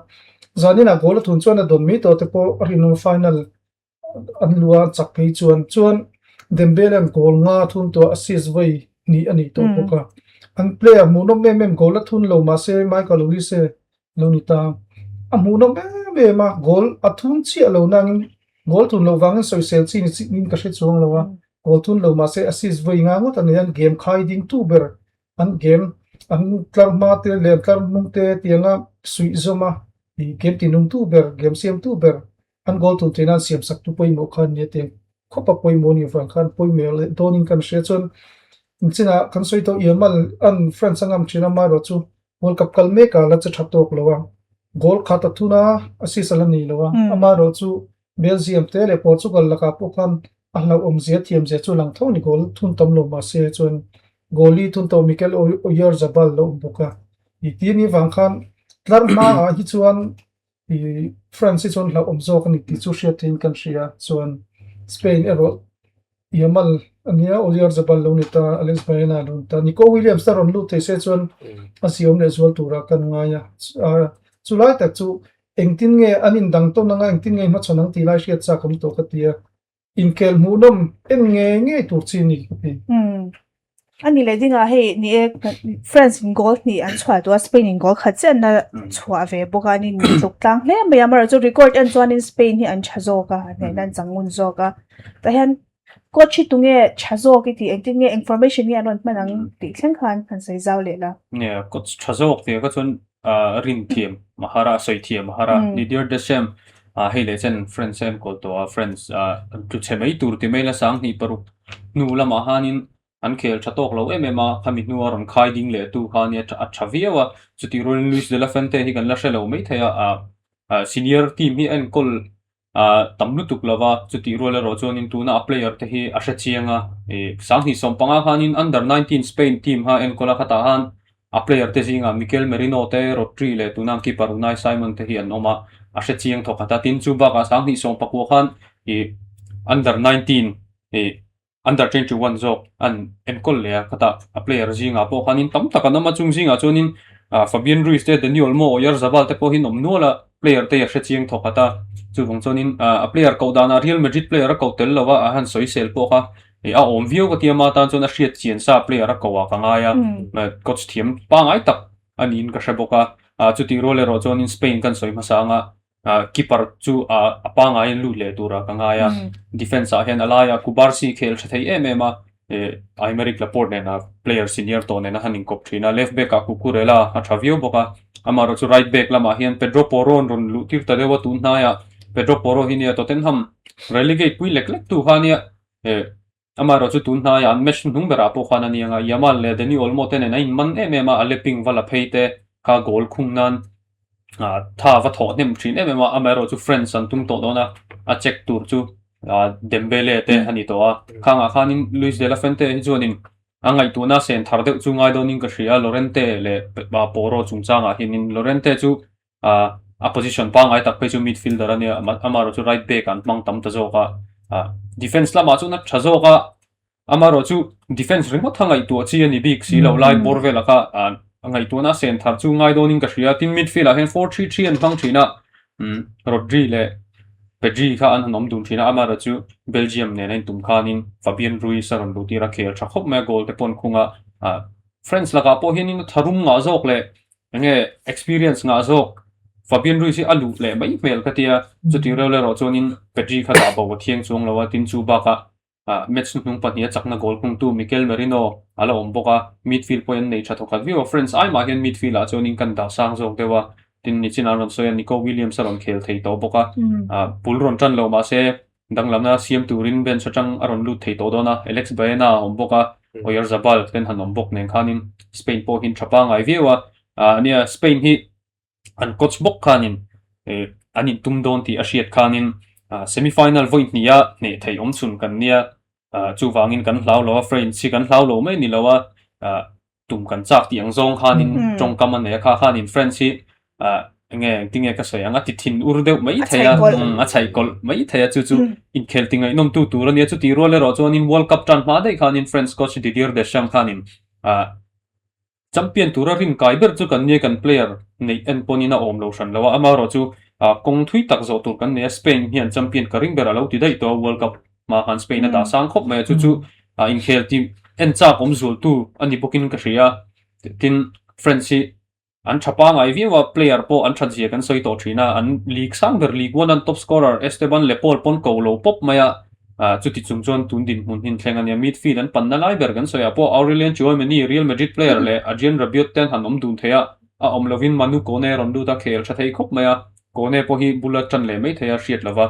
Zaninah goal a thun chuan a dawn mai tawh te pawh a rinawm final an lu a chak phei chuan chuan Dembele an goal nga thun tawh assist vawi hnih a nih tawh bawk a. An player hmuhnawm em em goal a thun lo mahse Michael Olise lo ni ta. A hmuhnawm em em a, goal a thun chiah lo nangin goal thun loh vangin sawisel chi ni chiin ka hre chuang lo a. Goal thun lo mahse assist vawi nga ngawt a nei a, an game khai ding tu ber an game an tlar hma te leh an tlar hnung te tianga suih zawm a game tinung tu ber game siam tu ber An goal tun theihna an siam sak tu pawimawh kha nia tiang khawp a pawimawh ni vang khan pawimawh leh dawnin kan hria chuan chinah kan sawi tawh Yamal an France a ngam thin a amaherawh chu World Cup kal mek a la che tha tawk lo a goal khat a thun a assist a la nei lo a amaherawh chu Belgium te leh Portugal lakah pawh khan a hlauhawm zia thiam zia chu lang tho a ni goal thun tam lo mahse chuan goal hi thun tawh Mikel Oyarzabal lo awm bawk a i ti ni vang khan tlar hmaah hi chuan I France hi chuan hlauhawm zawk a ni tih chu hriat theiin kan hria. Chuan Spain erawh Yamal a nia, Oyarzabal lo ni ta, Alex Baena lo ni ta. Nico Williams te rawn lut thei se chuan a ziawm leh zual turah kan ngai a. Chu lai tak chu engtin nge an indang tawn anga engtin nge hmachhawn ang tih lai hriat chak awm tawh ka ti a. Inkhel hmuhnawm en ngei ngei tur chi ni ka ti. Umm. A ni leh dingah hei ni e France in goal hnih an chhuah duh a Spain in goal khat chiah na chhuah ve bawk a ni tluk tlang hle mai a amaherawh chu record en chuanin Spain hi an tha zawk a an hnehna an chang ngun zawk a tah hian coach hi tunge tha zawk i tih engtin nge eng formation nge an rawn hman ang tih thleng khan han sawi zau leh la. Nia coach tha zawk tih ah kha chuan rin thiam a har a, sawi thiam a har a. Didier Deschamps hei leh chen France a enkawl tawh a, France tlu chhe mai tur ti mai la 2006 hnu lamah khanin an khel tha tawk lo em em a, khami hnua rawn khai ding leh tu kha nia a tha viau a. Chutih rualin Luis de la Fuente hi kan la hre lo mai thei a, senior team hi a enkawl tam lutuk lo va, chutih rual erawh chuanin tuna a player te hi a hre chiang a, ih 2015 khanin under 19 Spain team kha enkawl a, khatah khan a player te zingah Mikel Merino te, Rodri leh tuna an keeper Unai Simon te hi an awm a, a hre chiang thawkhat a, tin chu bakah 2019 khan ih under 19 ih Under 21 zawk an enkawl leh a, khatah a player zingah pawh khanin tam tak an awm a, chung zingah chuanin Fabian Ruiz te, Dani Olmo, Oyarzabal te pawhin awm nual a, player te hi a hre chiang thawk khat a, chuvang chuanin a player koh danah Real Madrid player a koh tel lo a, a han sawisel pawh kha a awm viau ka ti a, ama tan chuan a hriat chian sa player a koh ah ka ngai a, coach thiam pangngai tak a niin ka hre bawk a, chutih rual erawh chuanin Spain kan sawi hmasa anga Keeper chu a pangaiin lut leh turah ka ngai a, defence ah hian a laia Cubarsi khel tha thei em em a, Aymeric Laporte nena player senior tawh nena han inkawp thin a, left back ah Cucurella a tha viau bawk a, amaherawh chu right back lamah hian Pedro Porro an rawn luh tir ta deuh a tun hnaiah Pedro Porro hi nia Tottenham relegate pui lek lek tu kha nia. Amaherawh chu tun hnaiah an match hnung berah pawh khan a ni ang a, Yamal leh Dani Olmo te nen a inman em em a, a leping va la phei te kha goal khung nan tha va thawh hnem thin em em a, amaherawh chu France an tum tawh dawn a, a check tur chu Dembele te a ni tawh a, khangah khanin Luis de la Fuente hi chuanin a ngaihtuahna sen thar deuh chu ngai dawnin ka hria, Llorente leh Porro chungchangah hianin Llorente chu A a position pangngai tak phei chu midfielder a nia, amaherawh chu right back an hmang tam ta zawk a, ah defence lamah chuan a tha zawk a, amaherawh chu defence ringawt kha ngaihtuah chi a ni bik si lo lai bawr velah kha ah ngaihtuahna a sen thar chu ngai dawnin ka hria, tin midfield ah hian 4-3-3 an hmang thin a, umm Rodri leh Pedri kha an han awm dun thin a, amaherawh chu Belgium nen a intum khanin Fabian Ruiz a rawn luh tir a, khel tha khawp mai a, goal te pawh an khung a, ah. France lakah pawh hianin a tharum ngah zawk leh enge experience ngah zawk Fabian Ruiz hi a luh leh mai hmel ka tia. Chutih reuh leh erawh chuanin Pedri kha dah bo a thiang chuang lo a, tin chu bakah ah match hnuhnung pahniha chakna goal kungtu Mikel Merino a la awm bawk a, midfield pawhin an nei tha thawkhat viau a, France ai mah hian midfield ah chuanin kan dah sang zawk deuh a, tin nichin an rawn sawi a Nico Williams a rawn khel thei tawh bawk a, ah bul rawn tan lo mahse danglamna siam turin bench atang a rawn lut thei tawh dawn a, Alex Baena a awm bawk a, Oyarzabal ten han awm bawk nen khanin Spain pawh hi an tha pangngai viau a, ah nia Spain hi an coach bawk khanin eh an intum dawn tih a hriat khanin ah semi final vawi hniha hneh theih awm chhun kan nia ah chuvangin kan hlau lo a French hi kan hlau lo mai ni lo a ah tum kan chak tih ang zawng khanin tawngkam a nei a kha khanin French hi ah enge engtinge ka sawi ang a ti thin ur deuh mai thei a a chhaih kawlh mai thei a chu chu inkhel ti ngaihnawm tu tur a nia chuti rual erawh chuanin World Cup tan hma daih khanin French coach Didier Deschamps khanin ah Champion tura rin kai ber chu kan nia kan player neih en pawhin a awm lo hran lo a, amaherawh chu kawng thui tak zawh tur kan nei a, Spain hian champion ka ring ber a lo ti daih tawh a, World Cup hma khan Spain a dah sang khawp mai a, chu chu inkhel tih en chak awm zualtu a ni bawkin ka hria a, tin France hi an tha pangai viau a, player pawh an that zia kan sawi tawh thin a, an league sang ber League One an top scorer Esteban Lepaul pawn ko lo pawp mai a, Chuti chung chuan tun dinhmun hin thleng a nia. Midfield an panna lai ber kan sawi ah pawh Aurelien Tchouameni, Real Madrid player leh Adrien Rabiot te an han awm dun thei a, a awm lovin Manu Kone a rawn lut a, khel tha thei khawp mai a, Kone pawh hi bula tan leh mai thei a hriat lova.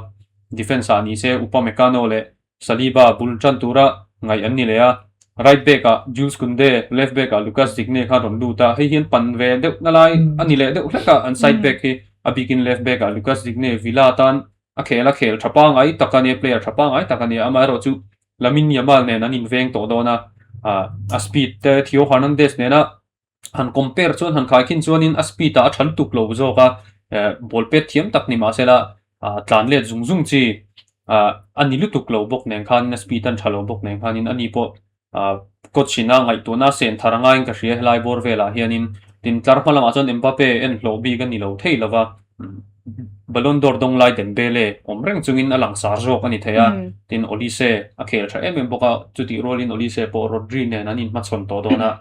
Defence ah ni se Upamecano leh Saliba bul tan tura ngaih an ni leh a, right back ah Jules Kounde, left back ah Lucas Digne kha rawn lut a, hei hian pan ve deuh na lai a ni leh deuh hlek a, an side back hi a bikin left back ah Lucas Digne Villa tan A khel a khel tha pangai tak a nia, player tha pangai tak a nia, amaherawh chu Lamine Yamal nen an inveng tawh dawn a, ah a speed te Theo Hernandez nena han compare chuan han khaikhin chuanin a speed ah a tha lutuk lo zawk a, eh ball pet thiam tak ni mahsela ah tlan let zung zung chi ah a ni lutuk lo bawk nen khanin a speed an tha lo bawk nen khanin ani pawh Ah coach ina ngaihtuahna sen thar angaiin ka hria helai bawr velah hianin tin tlar hma lamah chuan Mbappe en hlawh bik a ni lo thei lova Ballon d'Or dawng lai Dembele awm reng chungin a langsar zawk a ni thei a tin Olise a khel tha em em bawk a chutih rualin Olise pawh Rodri nen an inhmachhawn tawh dawn a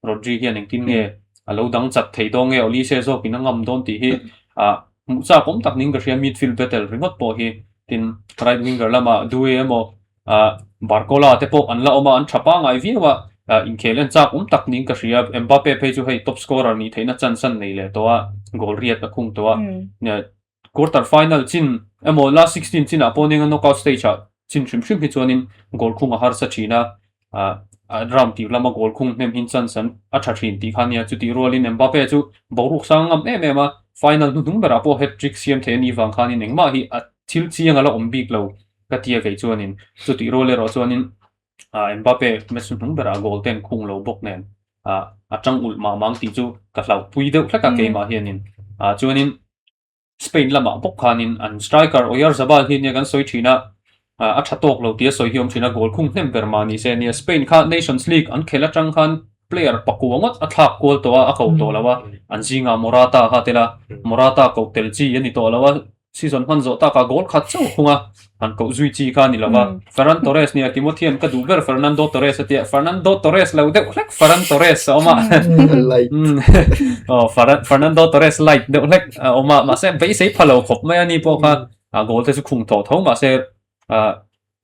Rodri hian engtin nge a lo dang chat thei dawn nge Olise zawkin a ngam dawn tih hi ah hmuh chak awm tak niin ka hria midfield battle ringawt pawh hi tin right winger lamah Doue emaw Ah Barcola te pawh an la awm a, an tha pangai viau a, ah inkhel en chak awm tak niin ka hria. Mbappe phei chu hei top scorer nih theihna chance an nei leh tawh a, goal riat a khung tawh a. Quarter final chin emaw last 16 chinah pawh nia knockout stage ah chin hrim hrim hi chuanin goal khung a harsa thin a, ah round tir lama goal khung hnem hin chance an a tha thin tih kha nia. Chutih rualin Mbappe chu boruak sang ngam em em a, final hnuhnung berah pawh hat trick siam thei a nih vang khanin engmah hi a thil chiang a la awm bik lo. Ka tia kei chuanin chutih rual erawh chuanin ah Mbappe match hnung berah goal ten khung lo bawk nen ah a tang ulh mah mang tih chu ka hlauh pui deuh hlek a keimah hianin ah chuanin Spain lamah bawk khanin an striker Oyarzabal hi nia kan sawi thin a ah a tha tawk lo tia sawi hi awm thin a goal khung hnem ber mah ni se nia Spain kha Nations League an khelh atang khan player pakua ngawt a thlak kual tawh a a ko tawh lo a an zingah Morata kha tel a Morata koh tel chi a ni tawh lo a Season hman zawh takah goal khat chauh khung a, han koh zui chi kha a ni lo va. Ferran Torres nia Timothy an ka duh ber Fernando Torres a tia, Fernando Torres lo deuh hlek Ferran Torres a awm a. Light. Aw Fernando Torres light deuh hlek a awm a, mahse beisei pha lo khawp mai a ni pawh kha a goal te chu khung tawh tho mahse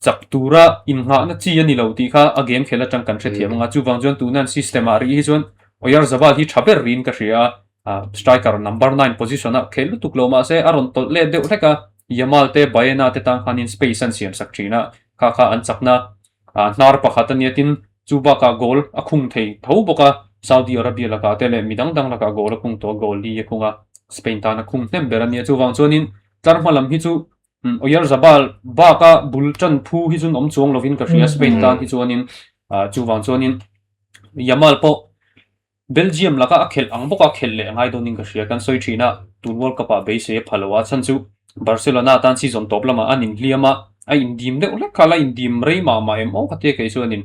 chak tura innghahna chi a ni lo tih kha a game khel atang kan hrethiam ang a, chuvang chuan tuna an system ah rih hi chuan Oyarzabal hi tha ber riin ka hria a, striker number nine position ah khel lutuk lo mahse a rawn tawlh let deuh hlek a, Yamal te Baena te tan khanin space an siam sak thin a, kha kha an chakna hnar pakhat a nia tin chu bakah goal a khung thei tho bawk a, Saudi Arabia lakah te leh midang dang lakah goal a khung tawh a, goal li a khung a, Spain tan a khung hnem ber a nia, chuvang chuanin tlar hma lam hi chu Oyarzabal baka bul tan phu hi chuan awm chuang lovin ka hria Spain tan hi chuanin chuvang chuanin Yamal pawh Belgium laka a khelh ang bawka khelh leh a ngai dawnin ka hria kan sawi thin a, tun World Cup ah beisei a pha lo a, chhan chu Barcelona tan season tawp lamah an inhliam a, a indim deuh hlek kha la indim rei mah mah em aw ka tia kei chuanin.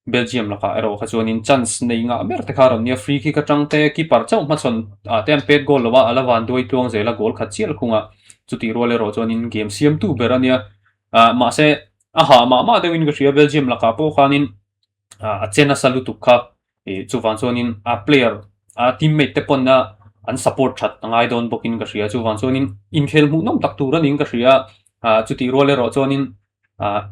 Belgium lakah erawh kha chuanin chance nei ngah ber te kha a rawn nia, free kick atang te keeper chauh hmachhawn ah te an pet goal lo a, a la van duai tluang zel a goal khat chial khung a, chutih rual erawh chuanin game siamtu ber a nia. Ah mahse a hah mah mah deuhin ka hria Belgium lakah pawh khanin ah a che nasa lutuk kha. Ih chuvang chuanin a player a teammate te pawn a an support that a ngai dawn bawkin ka hria. Chuvang chuanin inkhel hmuhnawm tak tur a niin ka hria. Ah chutih rual erawh chuanin ah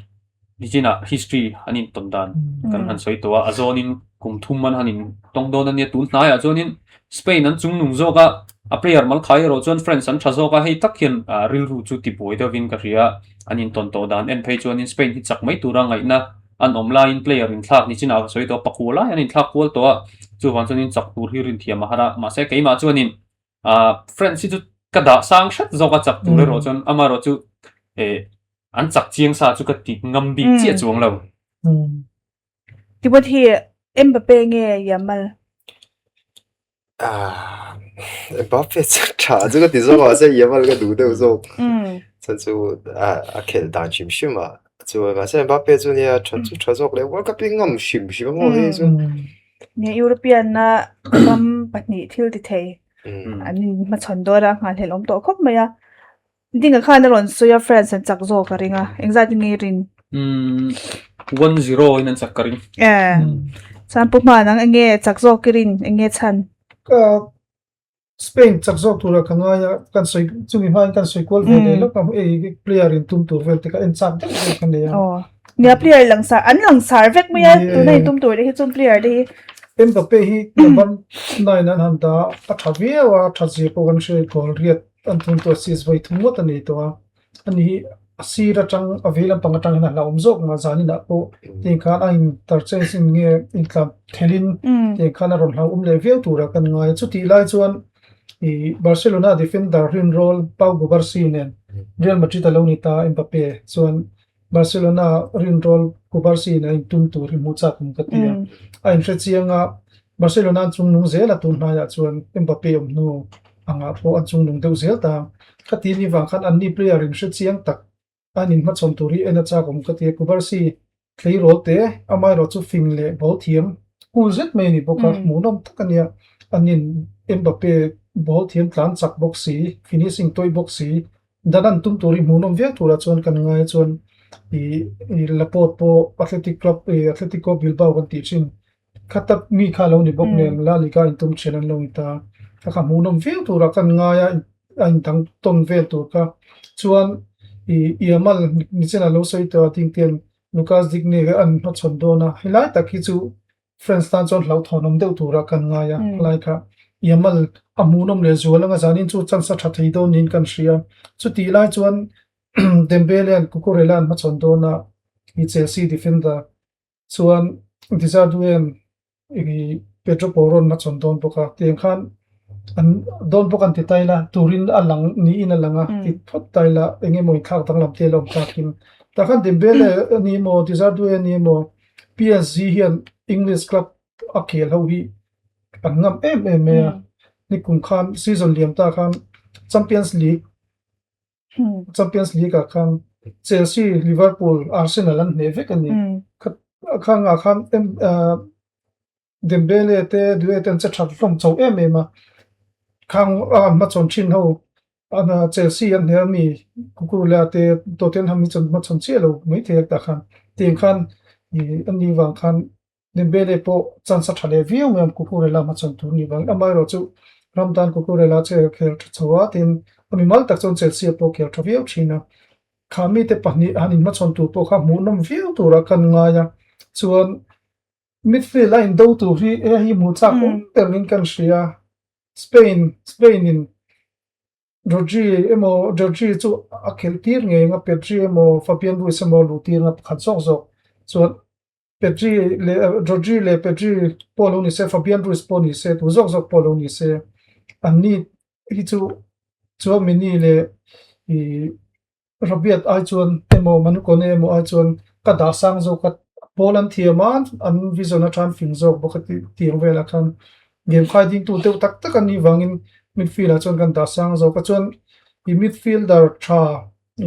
nichinah history an intawn dan kan han sawi tawh a, a zawnin kum thum an han intawng dawn a nia. Tun hnaiah chuanin Spain an chungnung zawk a, a player mal khai erawh chuan France an tha zawk a, hei tak hian ah rilru chu tibuai deuhin ka hria. An intawn tawh dan en phei chuanin Spain hi chak mai tura ngaihna an awm laiin player inthlak nichinah ka sawi tawh a, pakua lai an inthlak kual tawh a, chuvang chuanin chak tur hi rinthiam a har a, mahse keimah chuanin ah France hi chu ka dah sang hret zawk a chak tur erawh chuan amaherawh chu eh an chak chiang sa chu ka ti ngam bik chiah chuang lo. Tibawt hi Mbappe nge Yamal? Ah, Mbappe chu tha chu ka ti zawk a, mahse Yamal ka duh deuh zawk. Chuan chu a a khelh dan hrim hrim a, chuan mahse Mbappe chu nia tha chu tha zawk leh World Cup hi ngam hrim hrim a maw hei chu. Nia European a ram pahnih thil ti thei an inhmachhawn dawn a, nghahhlelh awm tawh khawp mai a. Dinga khan a rawn sawi a, France an chak zawk a ring a, engzat in nge i rin? Umm 1-0 in an chak ka ring. Eh, chuan Pu Hman ang enge chak zawk i rin, enge chhan? Spain chak zawk tura ka ngai a, kan sawi chumi hmain kan sawi kual ve leh lawk a, hei player in tum tur vel te kha en chak deuh deuh ka nei a. Aw, nia player langsar, an langsar vek mai a, tuna in tum tur te hi chuan player te hi. Mbappe hi number 9 an han dah a, a tha viau a, tha zia pawh kan hre goal riat An thun tawh sis vawi thum ngawt a nei tawh a, ani hi a sir atang a vei lampang atang hian a hlauhawm zawk mah zanin ah pawh tiang khan a interchange in nge intlan thelh in tiang khan a rawn hlauhawm leh viau turah kan ngai a, chutih lai chuan ih Barcelona defender rinrawl Pau Cubarsi nen Real Madrid a lo ni ta Mbappe chuan Barcelona rinrawl Cubarsi in a intum tur hi hmuh chak awm ka ti a, a inhre chiang a Barcelona an chungnung zel a tun hnaiah chuan Mbappe awm hnu angah pawh an chungnung deuh zel ta. Ka ti ni vang khan anni player in hre chiang tak an inhmachhawn tur hi en a chak awm ka ti a, Cubarsi tleirawl te amaherawh chu fing leh ball thiam cool zet mai a ni bawk a, hmuhnawm tak a nia. Annin Mbappe ball thiam tlan chak bawk si, finishing tawih bawk si, dan an tum tur hi hmuhnawm viau turah chuan kan ngai a chuan ih Laporte pawh Athletic Club ih Atletico Bilbao kan tih thin Kha tak mi kha a lo ni bawk nen La Liga intum thian an lo ni ta. Kha kha hmuhnawm viau turah kan ngai a, a indang tawn vel tur kha. Chuan i Yamal nichin a lo sawi tawh a dingtian Lucas Digne kha an hmachhawn dawn a, helai tak hi chu France tan chuan hlauhthawnawm deuh turah kan ngai a, helai kha Yamal a hmuhnawm leh zual anga zanin chu chance a tha thei dawn niin kan hria. Chutih lai chuan Dembele an Cucurella an hmachhawn dawn a, i Chelsea defender Chuan Desire i Pedro Porro an hmachhawn dawn bawk a, tiang khan an dawn bawk an ti ta ila turin a lang niin a lang a ti phawt ta ila eng emaw inthlak danglam te a la awm takin. Tah khan Dembele a ni emaw Desire a ni emaw PSG hian English club a khel ho hi an ngam em em mai a, nikum khan season liam ta khan Champions League Champions League ah khan Chelsea, Liverpool, Arsenal an hneh vek a ni. Khang ah khan Dembele te Doue te an che that hlawm chho em em a. Khang a an hmachhawn thin ho Chelsea an hneh a mi Cucurella te Tottenham hi chu an hmachhawn chiah lo maithei a tah khan. Tiang khan ani vang khan Dembele pawh chance a tha leh viau mai a, Cucurella hmachhawn tur ni vang. Amaherawh chu ram tan Cucurella chu a khel tha chho a, tin a mimal tak chuan Chelsea pawh khel tha viau thin a. Kha mite pahnih han inhmachhawn tur pawh kha hmuhnawm viau turah kan ngai a, chuan midfield a indo tur hi hei hi hmuh chak awm berin kan hria. Spain Spain in Rodri emaw Rodri chu a khelh tir ngei ang a, Pedri emaw Fabian Ruiz emaw a luh tir ang a pakhat zawk zawk chuan Pedri leh Rodri leh Pedri pawh lo ni se, Fabian Ruiz pawh ni se, tu zawk zawk pawh lo ni se, anni hi chu Tchouameni leh ih Rabiot ai chuan emaw Manu Kone emaw ai chuan ka dah sang zawk a, ball an thiam a, an vision atang fing zawk bawk a tih tiang velah khan game khai dingtu deuh tak tak an nih vangin midfield ah chuan kan dah sang zawk a, chuan ih midfielder tha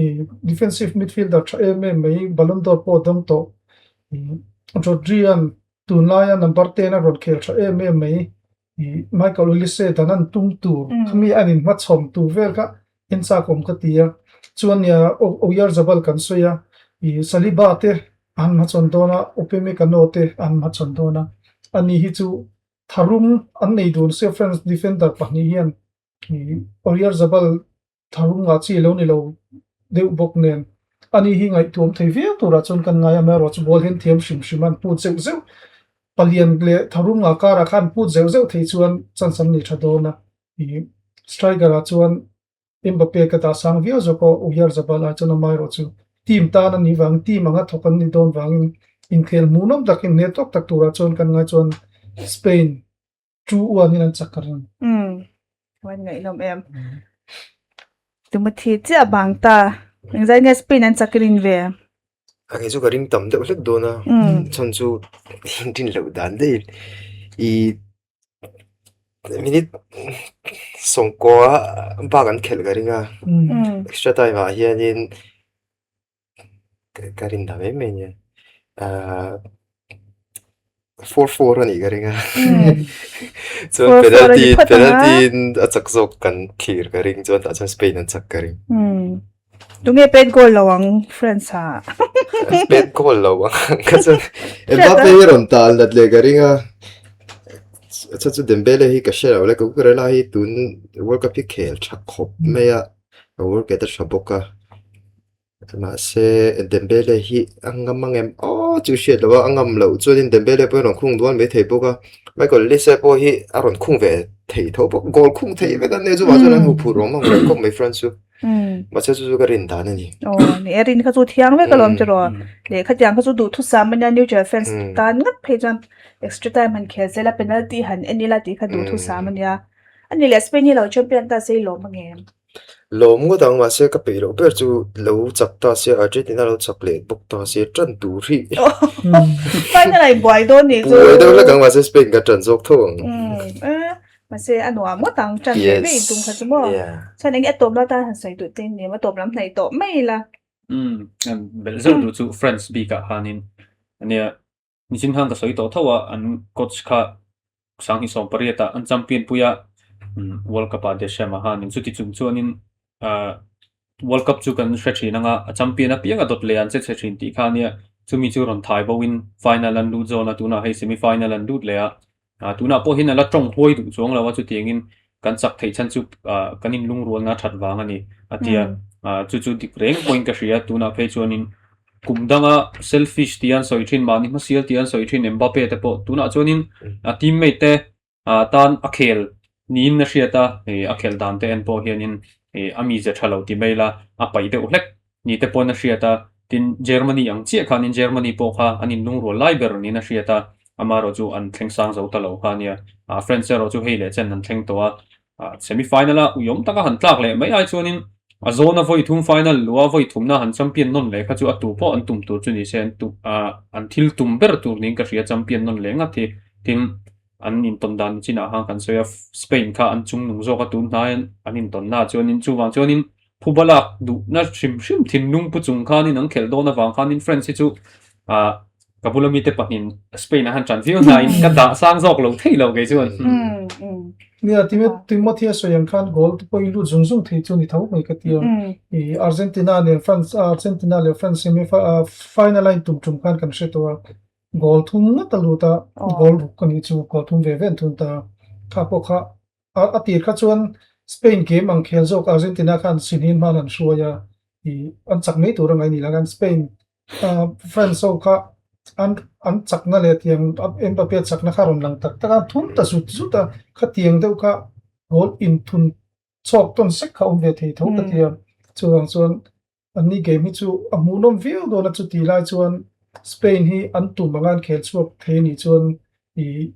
ih defensive midfielder tha em em mai Ballon d'Or pawh a dawng tawh ih Rodri-a'n tunlaia number 10 a rawn khel tha em em mai ih Michael Olise dan an tum tur khami an inhmachhawm tur vel kha en chak awm ka ti a chuan nia Oyarzabal kan sawi a ih Saliba te an hmachhawn dawn a Upamecano te an hmachhawn dawn a. Ani hi chu tharum an nei dun sia France defender pahnih hian Oyarzabal tharum ngah chi lo ni lo deuh bawk nen ani hi ngaihtuam thei viau turah chuan kan ngai a, amaherawhchu ball hian thiam hrim hrim a an put zeuh zeuh palian leh tharum ngah karah khan put zeuh zeuh thei chuan chance an nei tha dawn a, ih striker ah chuan Mbappe ka dah sang viau zawk a, Oyarzabal ah chuan amaherawhchu team tan a nih vangin team anga thawk an ni dawn vangin inkhel hmuhnawm takin hne tawk tak turah chuan kan ngai chuan Spain Chu uanin an chak ka ring. Umm. Wan ngaihnawm em. Timothy chiah bang ta. Engzai nge Spain an chak rin ve? A kei chu ka ring tam deuh hlek dawn a. Chhan chu rin loh dan daih i minute sawngkua bak an khelh ka ring a. Extra time ah hianin Ka rin dah mai mai nia. Ahh 4-4 a nih ka ring a. Chuan penalty penalty in a chak zawk kan thlir ka ring chuan tah chuan Spain an chak ka ring. Tunge pet goal lo ang France ah. Pet goal lo ang ka chuan Mbappe hi rawn tal nat leh ka ring a. Chuan chu Dembele hi ka hre lo le Cucurella hi tun World Cup hi khel tha khawp mai a. A work rate a tha bawk a. Mahse Dembele hi a ngam ang em? Aw chu hriat loh a, a ngam loh chuanin Dembele pawh hi a rawn khung dual mai thei bawk a, Michael Olise pawh hi a rawn khung ve thei tho bawk, goal khung thei vek a nia chuvang chuan an huphurh awm ang reng khawp mai France chu. Mahse chu chu ka rin dan a ni. Aw ni e, rin kha chu thiang vek alawm chu rawh. Lehkha tiang kha chu duhthusam a nia neutral fans tan ngat phei chuan extra time han khel zel a, penalty han en ila tih kha duhthusam a nia. A ni leh Spain hi lo champion ta se i lawm ang em? Lawm ngawt ang mahse ka peih loh ber chu lo chak ta sia Argentina lo chak leh bawk ta sia tan tur hi. Final a inbuai dawn nih chu. Buai deuh hlek ang mahse Spain ka tan zawk tho ang. Mahse a nuam ngawt ang tan ve ve intum kha chu maw. Chuan enge a tawp la tan han sawi duh te nia a tawp lam hnaih tawh mai ila. Umm belh zeuh duh chu France bikah khanin ania Nichin khan ka sawi tawh tho a, an coach kha Sanghnih 18 ah an champion pui a, World Cup ah Deschamps a han in chuti chung chuanin World Cup chu kan hre thin anga a champion apiang a dawt leh an che chhe thin tih kha ania chumi chu rawn thai bo in final an lut zawn a tunah hei semi final an lut leh a. Ah tunah pawh hian a la tawng huai duh chuang lo a chutiangin kan chak theih chhan chu ah kan inlungrualna that vang a ni a ti a ah chu chu dik reng pawhin ka hria tunah phei chuanin kum danga selfish tih an sawi thin mahni hmasial tih an sawi thin Mbappe te pawh tunah chuanin a teammate te ah tan a khel niin a hriat a ih a khelh dan te en pawh hianin ih a mize tha lo ti mai la a paih deuh hlek ni te pawn a hriat a, tin Germany ang chiah khanin Germany pawh kha an inlungrual lai ber niin a hriat a, amaherawh chu an thleng sang zo ta lo kha a nia. Ah France erawh chu hei leh chen an thleng tawh a, ah semi final a uiawm taka han tlak leh mai ai chuanin a zawna vawi thum final luh a vawi thumna han champion nawn leh kha chu a tu pawh an tum tur chu ni se an tum ah an thil tum ber tur niin ka hria champion nawn leh ngat hi, tin an intawn dan chinah khan kan sawi a Spain kha an chungnung zawk a tun hnaiin an intawn na chuanin chuvang chuanin Phuba lak duhna hrim hrim thinlung pu chung khanin an khelh dawn avang khanin France hi chu ah ka bula mite pahnihin Spain an han ṭan viau hnain ka dah sang zawk lo thei lo kei chuan. Nia, Timothy a sawi ang khan goal te pawhin lut zung zung thei chu ni tho mai ka ti a. I Argentina nen France, Argentina leh France semi final a intum tum khan kan hre tawh a. Goal thum ngawt a lut a, goal ruk a nih chu goal thum ve ve an thun ta. Kha pawh kha A tir kha chuan Spain game ang khel zawk Argentina khan Sinin hman an hruai a, ih an chak mai tur a ngaih ni lang. Spain France ho kha an an chakna leh tiang Mbappe chakna kha rawn lang tak tak a, an thum ta zut zut a, khatiang deuh kha goal inthun chhawk tawn sek kha a awm ve thei tho ka ti a. Chuvang chuan anni game hi chu a hmuhnawm viau dawn a, chuti lai chuan Spain hi an tum anga an khel chhuak thei anih chuan ih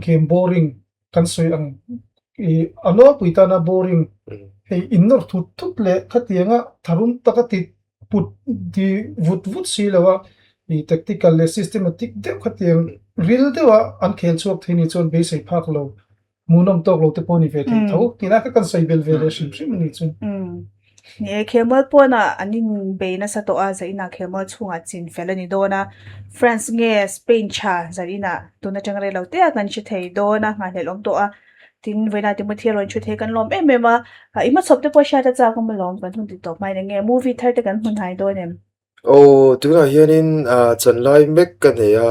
game boring kan sawi ang ih a nawlpui tana boring hei in nawr thut thut leh khatianga tharum taka ti put ti vut vut si lo a ih tactical leh systematic deuh khatiang ril deuha an khel chhuak thei ni chuan beisei phak lo hmuhnawm tawk lo te pawh ni ve thei tho tih lai kha kan sawi bel ve leh hrim hrim a ni chu. Ni e, Khelmual pawnah an inbei nasa tawh a, zainah Khelmual chhungah chin fel a ni dawn a. France nge Spain tha zainah tun atang rei lo te a kan hre thei dawn a, nghahhlelh awm tawh a. Tin, vawiinah Timothy a rawn thu thei kan lawm em em a. I hmachhawp te pawh hriat a chak awm alawm, kan hun ti tawp hmain eng nge movie thar te kan hmu hnai dawn em? Aw, tunah hianin chanlai mek ka nei a.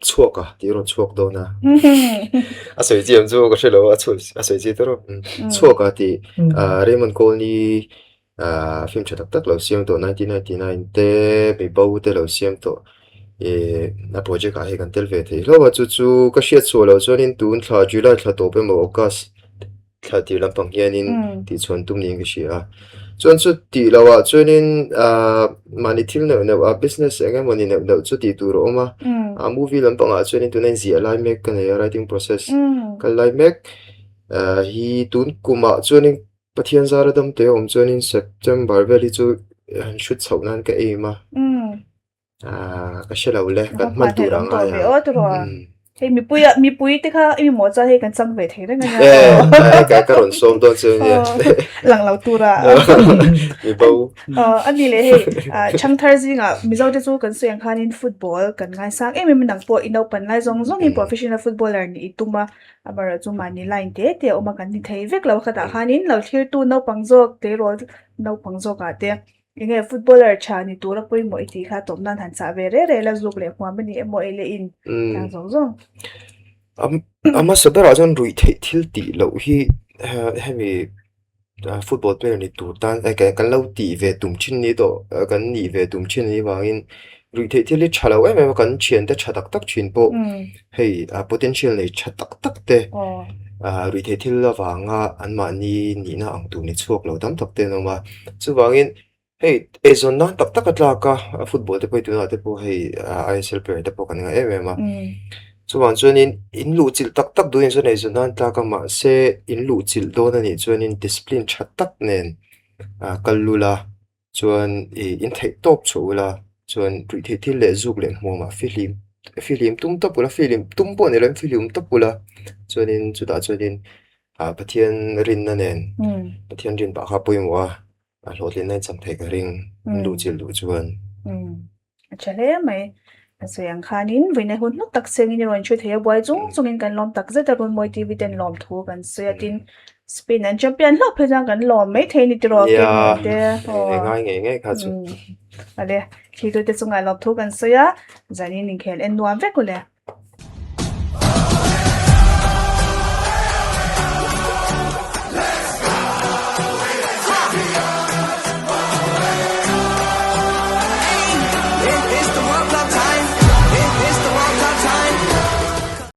Chhuak a tih rawn chhuak dawn a. A sawi chi ang chu ka hre lo a, a sawi chi tawrh a. Chhuak a tih Raymond Colney film tha tak tak lo siam tawh 1999 te mi bo te lo siam tawh ih a project ah hei kan tel ve thei hlauh a chu chu ka hriat chhuah loh chuanin tun thla July thla tawp emaw August thla tir lampang hianin tihchhuan tum niin ka hria a. Chuan chu tih loh ah chuanin ah mahni thil neuh neuh ah business eng emawni neuh neuh chu tih tur a awm a. A movie lampang ah chuanin tuna inziah lai mek ka nei a writing process kal lai mek ah hi tun kumah chuanin Pathian zara dam te a awm chuanin September vel hi chu han hrut chhoh nan ka aim a. Ah, ka hre lo le, kan hman tur ang ai ang. Hei mipui a mipui te kha i mamawh chuan hei kan chang ve thei reng ania. Eh, ka ka rawn sawm dawn chu ania. Lang lo tura. Mi bo. A ni leh hei, Changthar zingah Mizo te chu kan sawi ang khanin football kan ngaisang em em a, nang pawh i naupan lai zawng zawngin professional footballer nih i tum a, amaherawhchu chu mahni line te te a awm a kan ni thei vek lo a, khatah khanin lo thlirtu naupang zawk tleirawl naupang zawkah te Enge footballer tha ni tura pawimawh i tih kha tawp nan han chah ve reh reh la zuk leh huam a ni emaw ei leh in tlang zawng zawng. A hmasa berah chuan ruih theih thil tih loh hi hemi football player ni tur tan kan lo tih ve tum thin ni tawh kan nih ve tum thin anih vangin ruih theih thil hi tha lo em em a kan thiante tha tak tak thin pawh hei potential nei tha tak tak te ruih theih thil avanga anmahni nihna ang tur ni chhuak lo tam tak te an awm a. Chuvangin hei eizawn nan tak tak a tlak a, football te pawh hi tunah te pawh hei ISL player te pawh kan ngah em em a. Chuvang chuanin in luhchilh tak tak duhin chuan eizawn nan tlak a, mahse in luhchilh dawn a nih chuanin discipline tha tak nen kal lul a, chuan ih in theih tawp chhuah ula, chuan ruihtheih thil leh zuk leh hmuamah fihlim fihlim tum tawp ula, fihlim tum pawh ni lovin fihlim tawp ula, chuanin chutah chuanin Ah Pathian rinna nen Pathian rin pah kha pawimawh a, a hlawhtlinna in cham theih ka ring in luh chilh duh chuan. A tha hle mai. A sawi ang khanin vawiin hun hlu tak sengin i rawn hre thei a, buai chung chungin kan lawm tak zet a, Runmawi TV ten lawm thu kan sawi a, tin Spain an champion hlauh phei chuan kan lawm mai thei a ni tiraw Nia, e ngai ngei ngei kha chu. Ale, thli tute chungah lawm thu kan sawi a, zanin inkhel en nuam vek u le.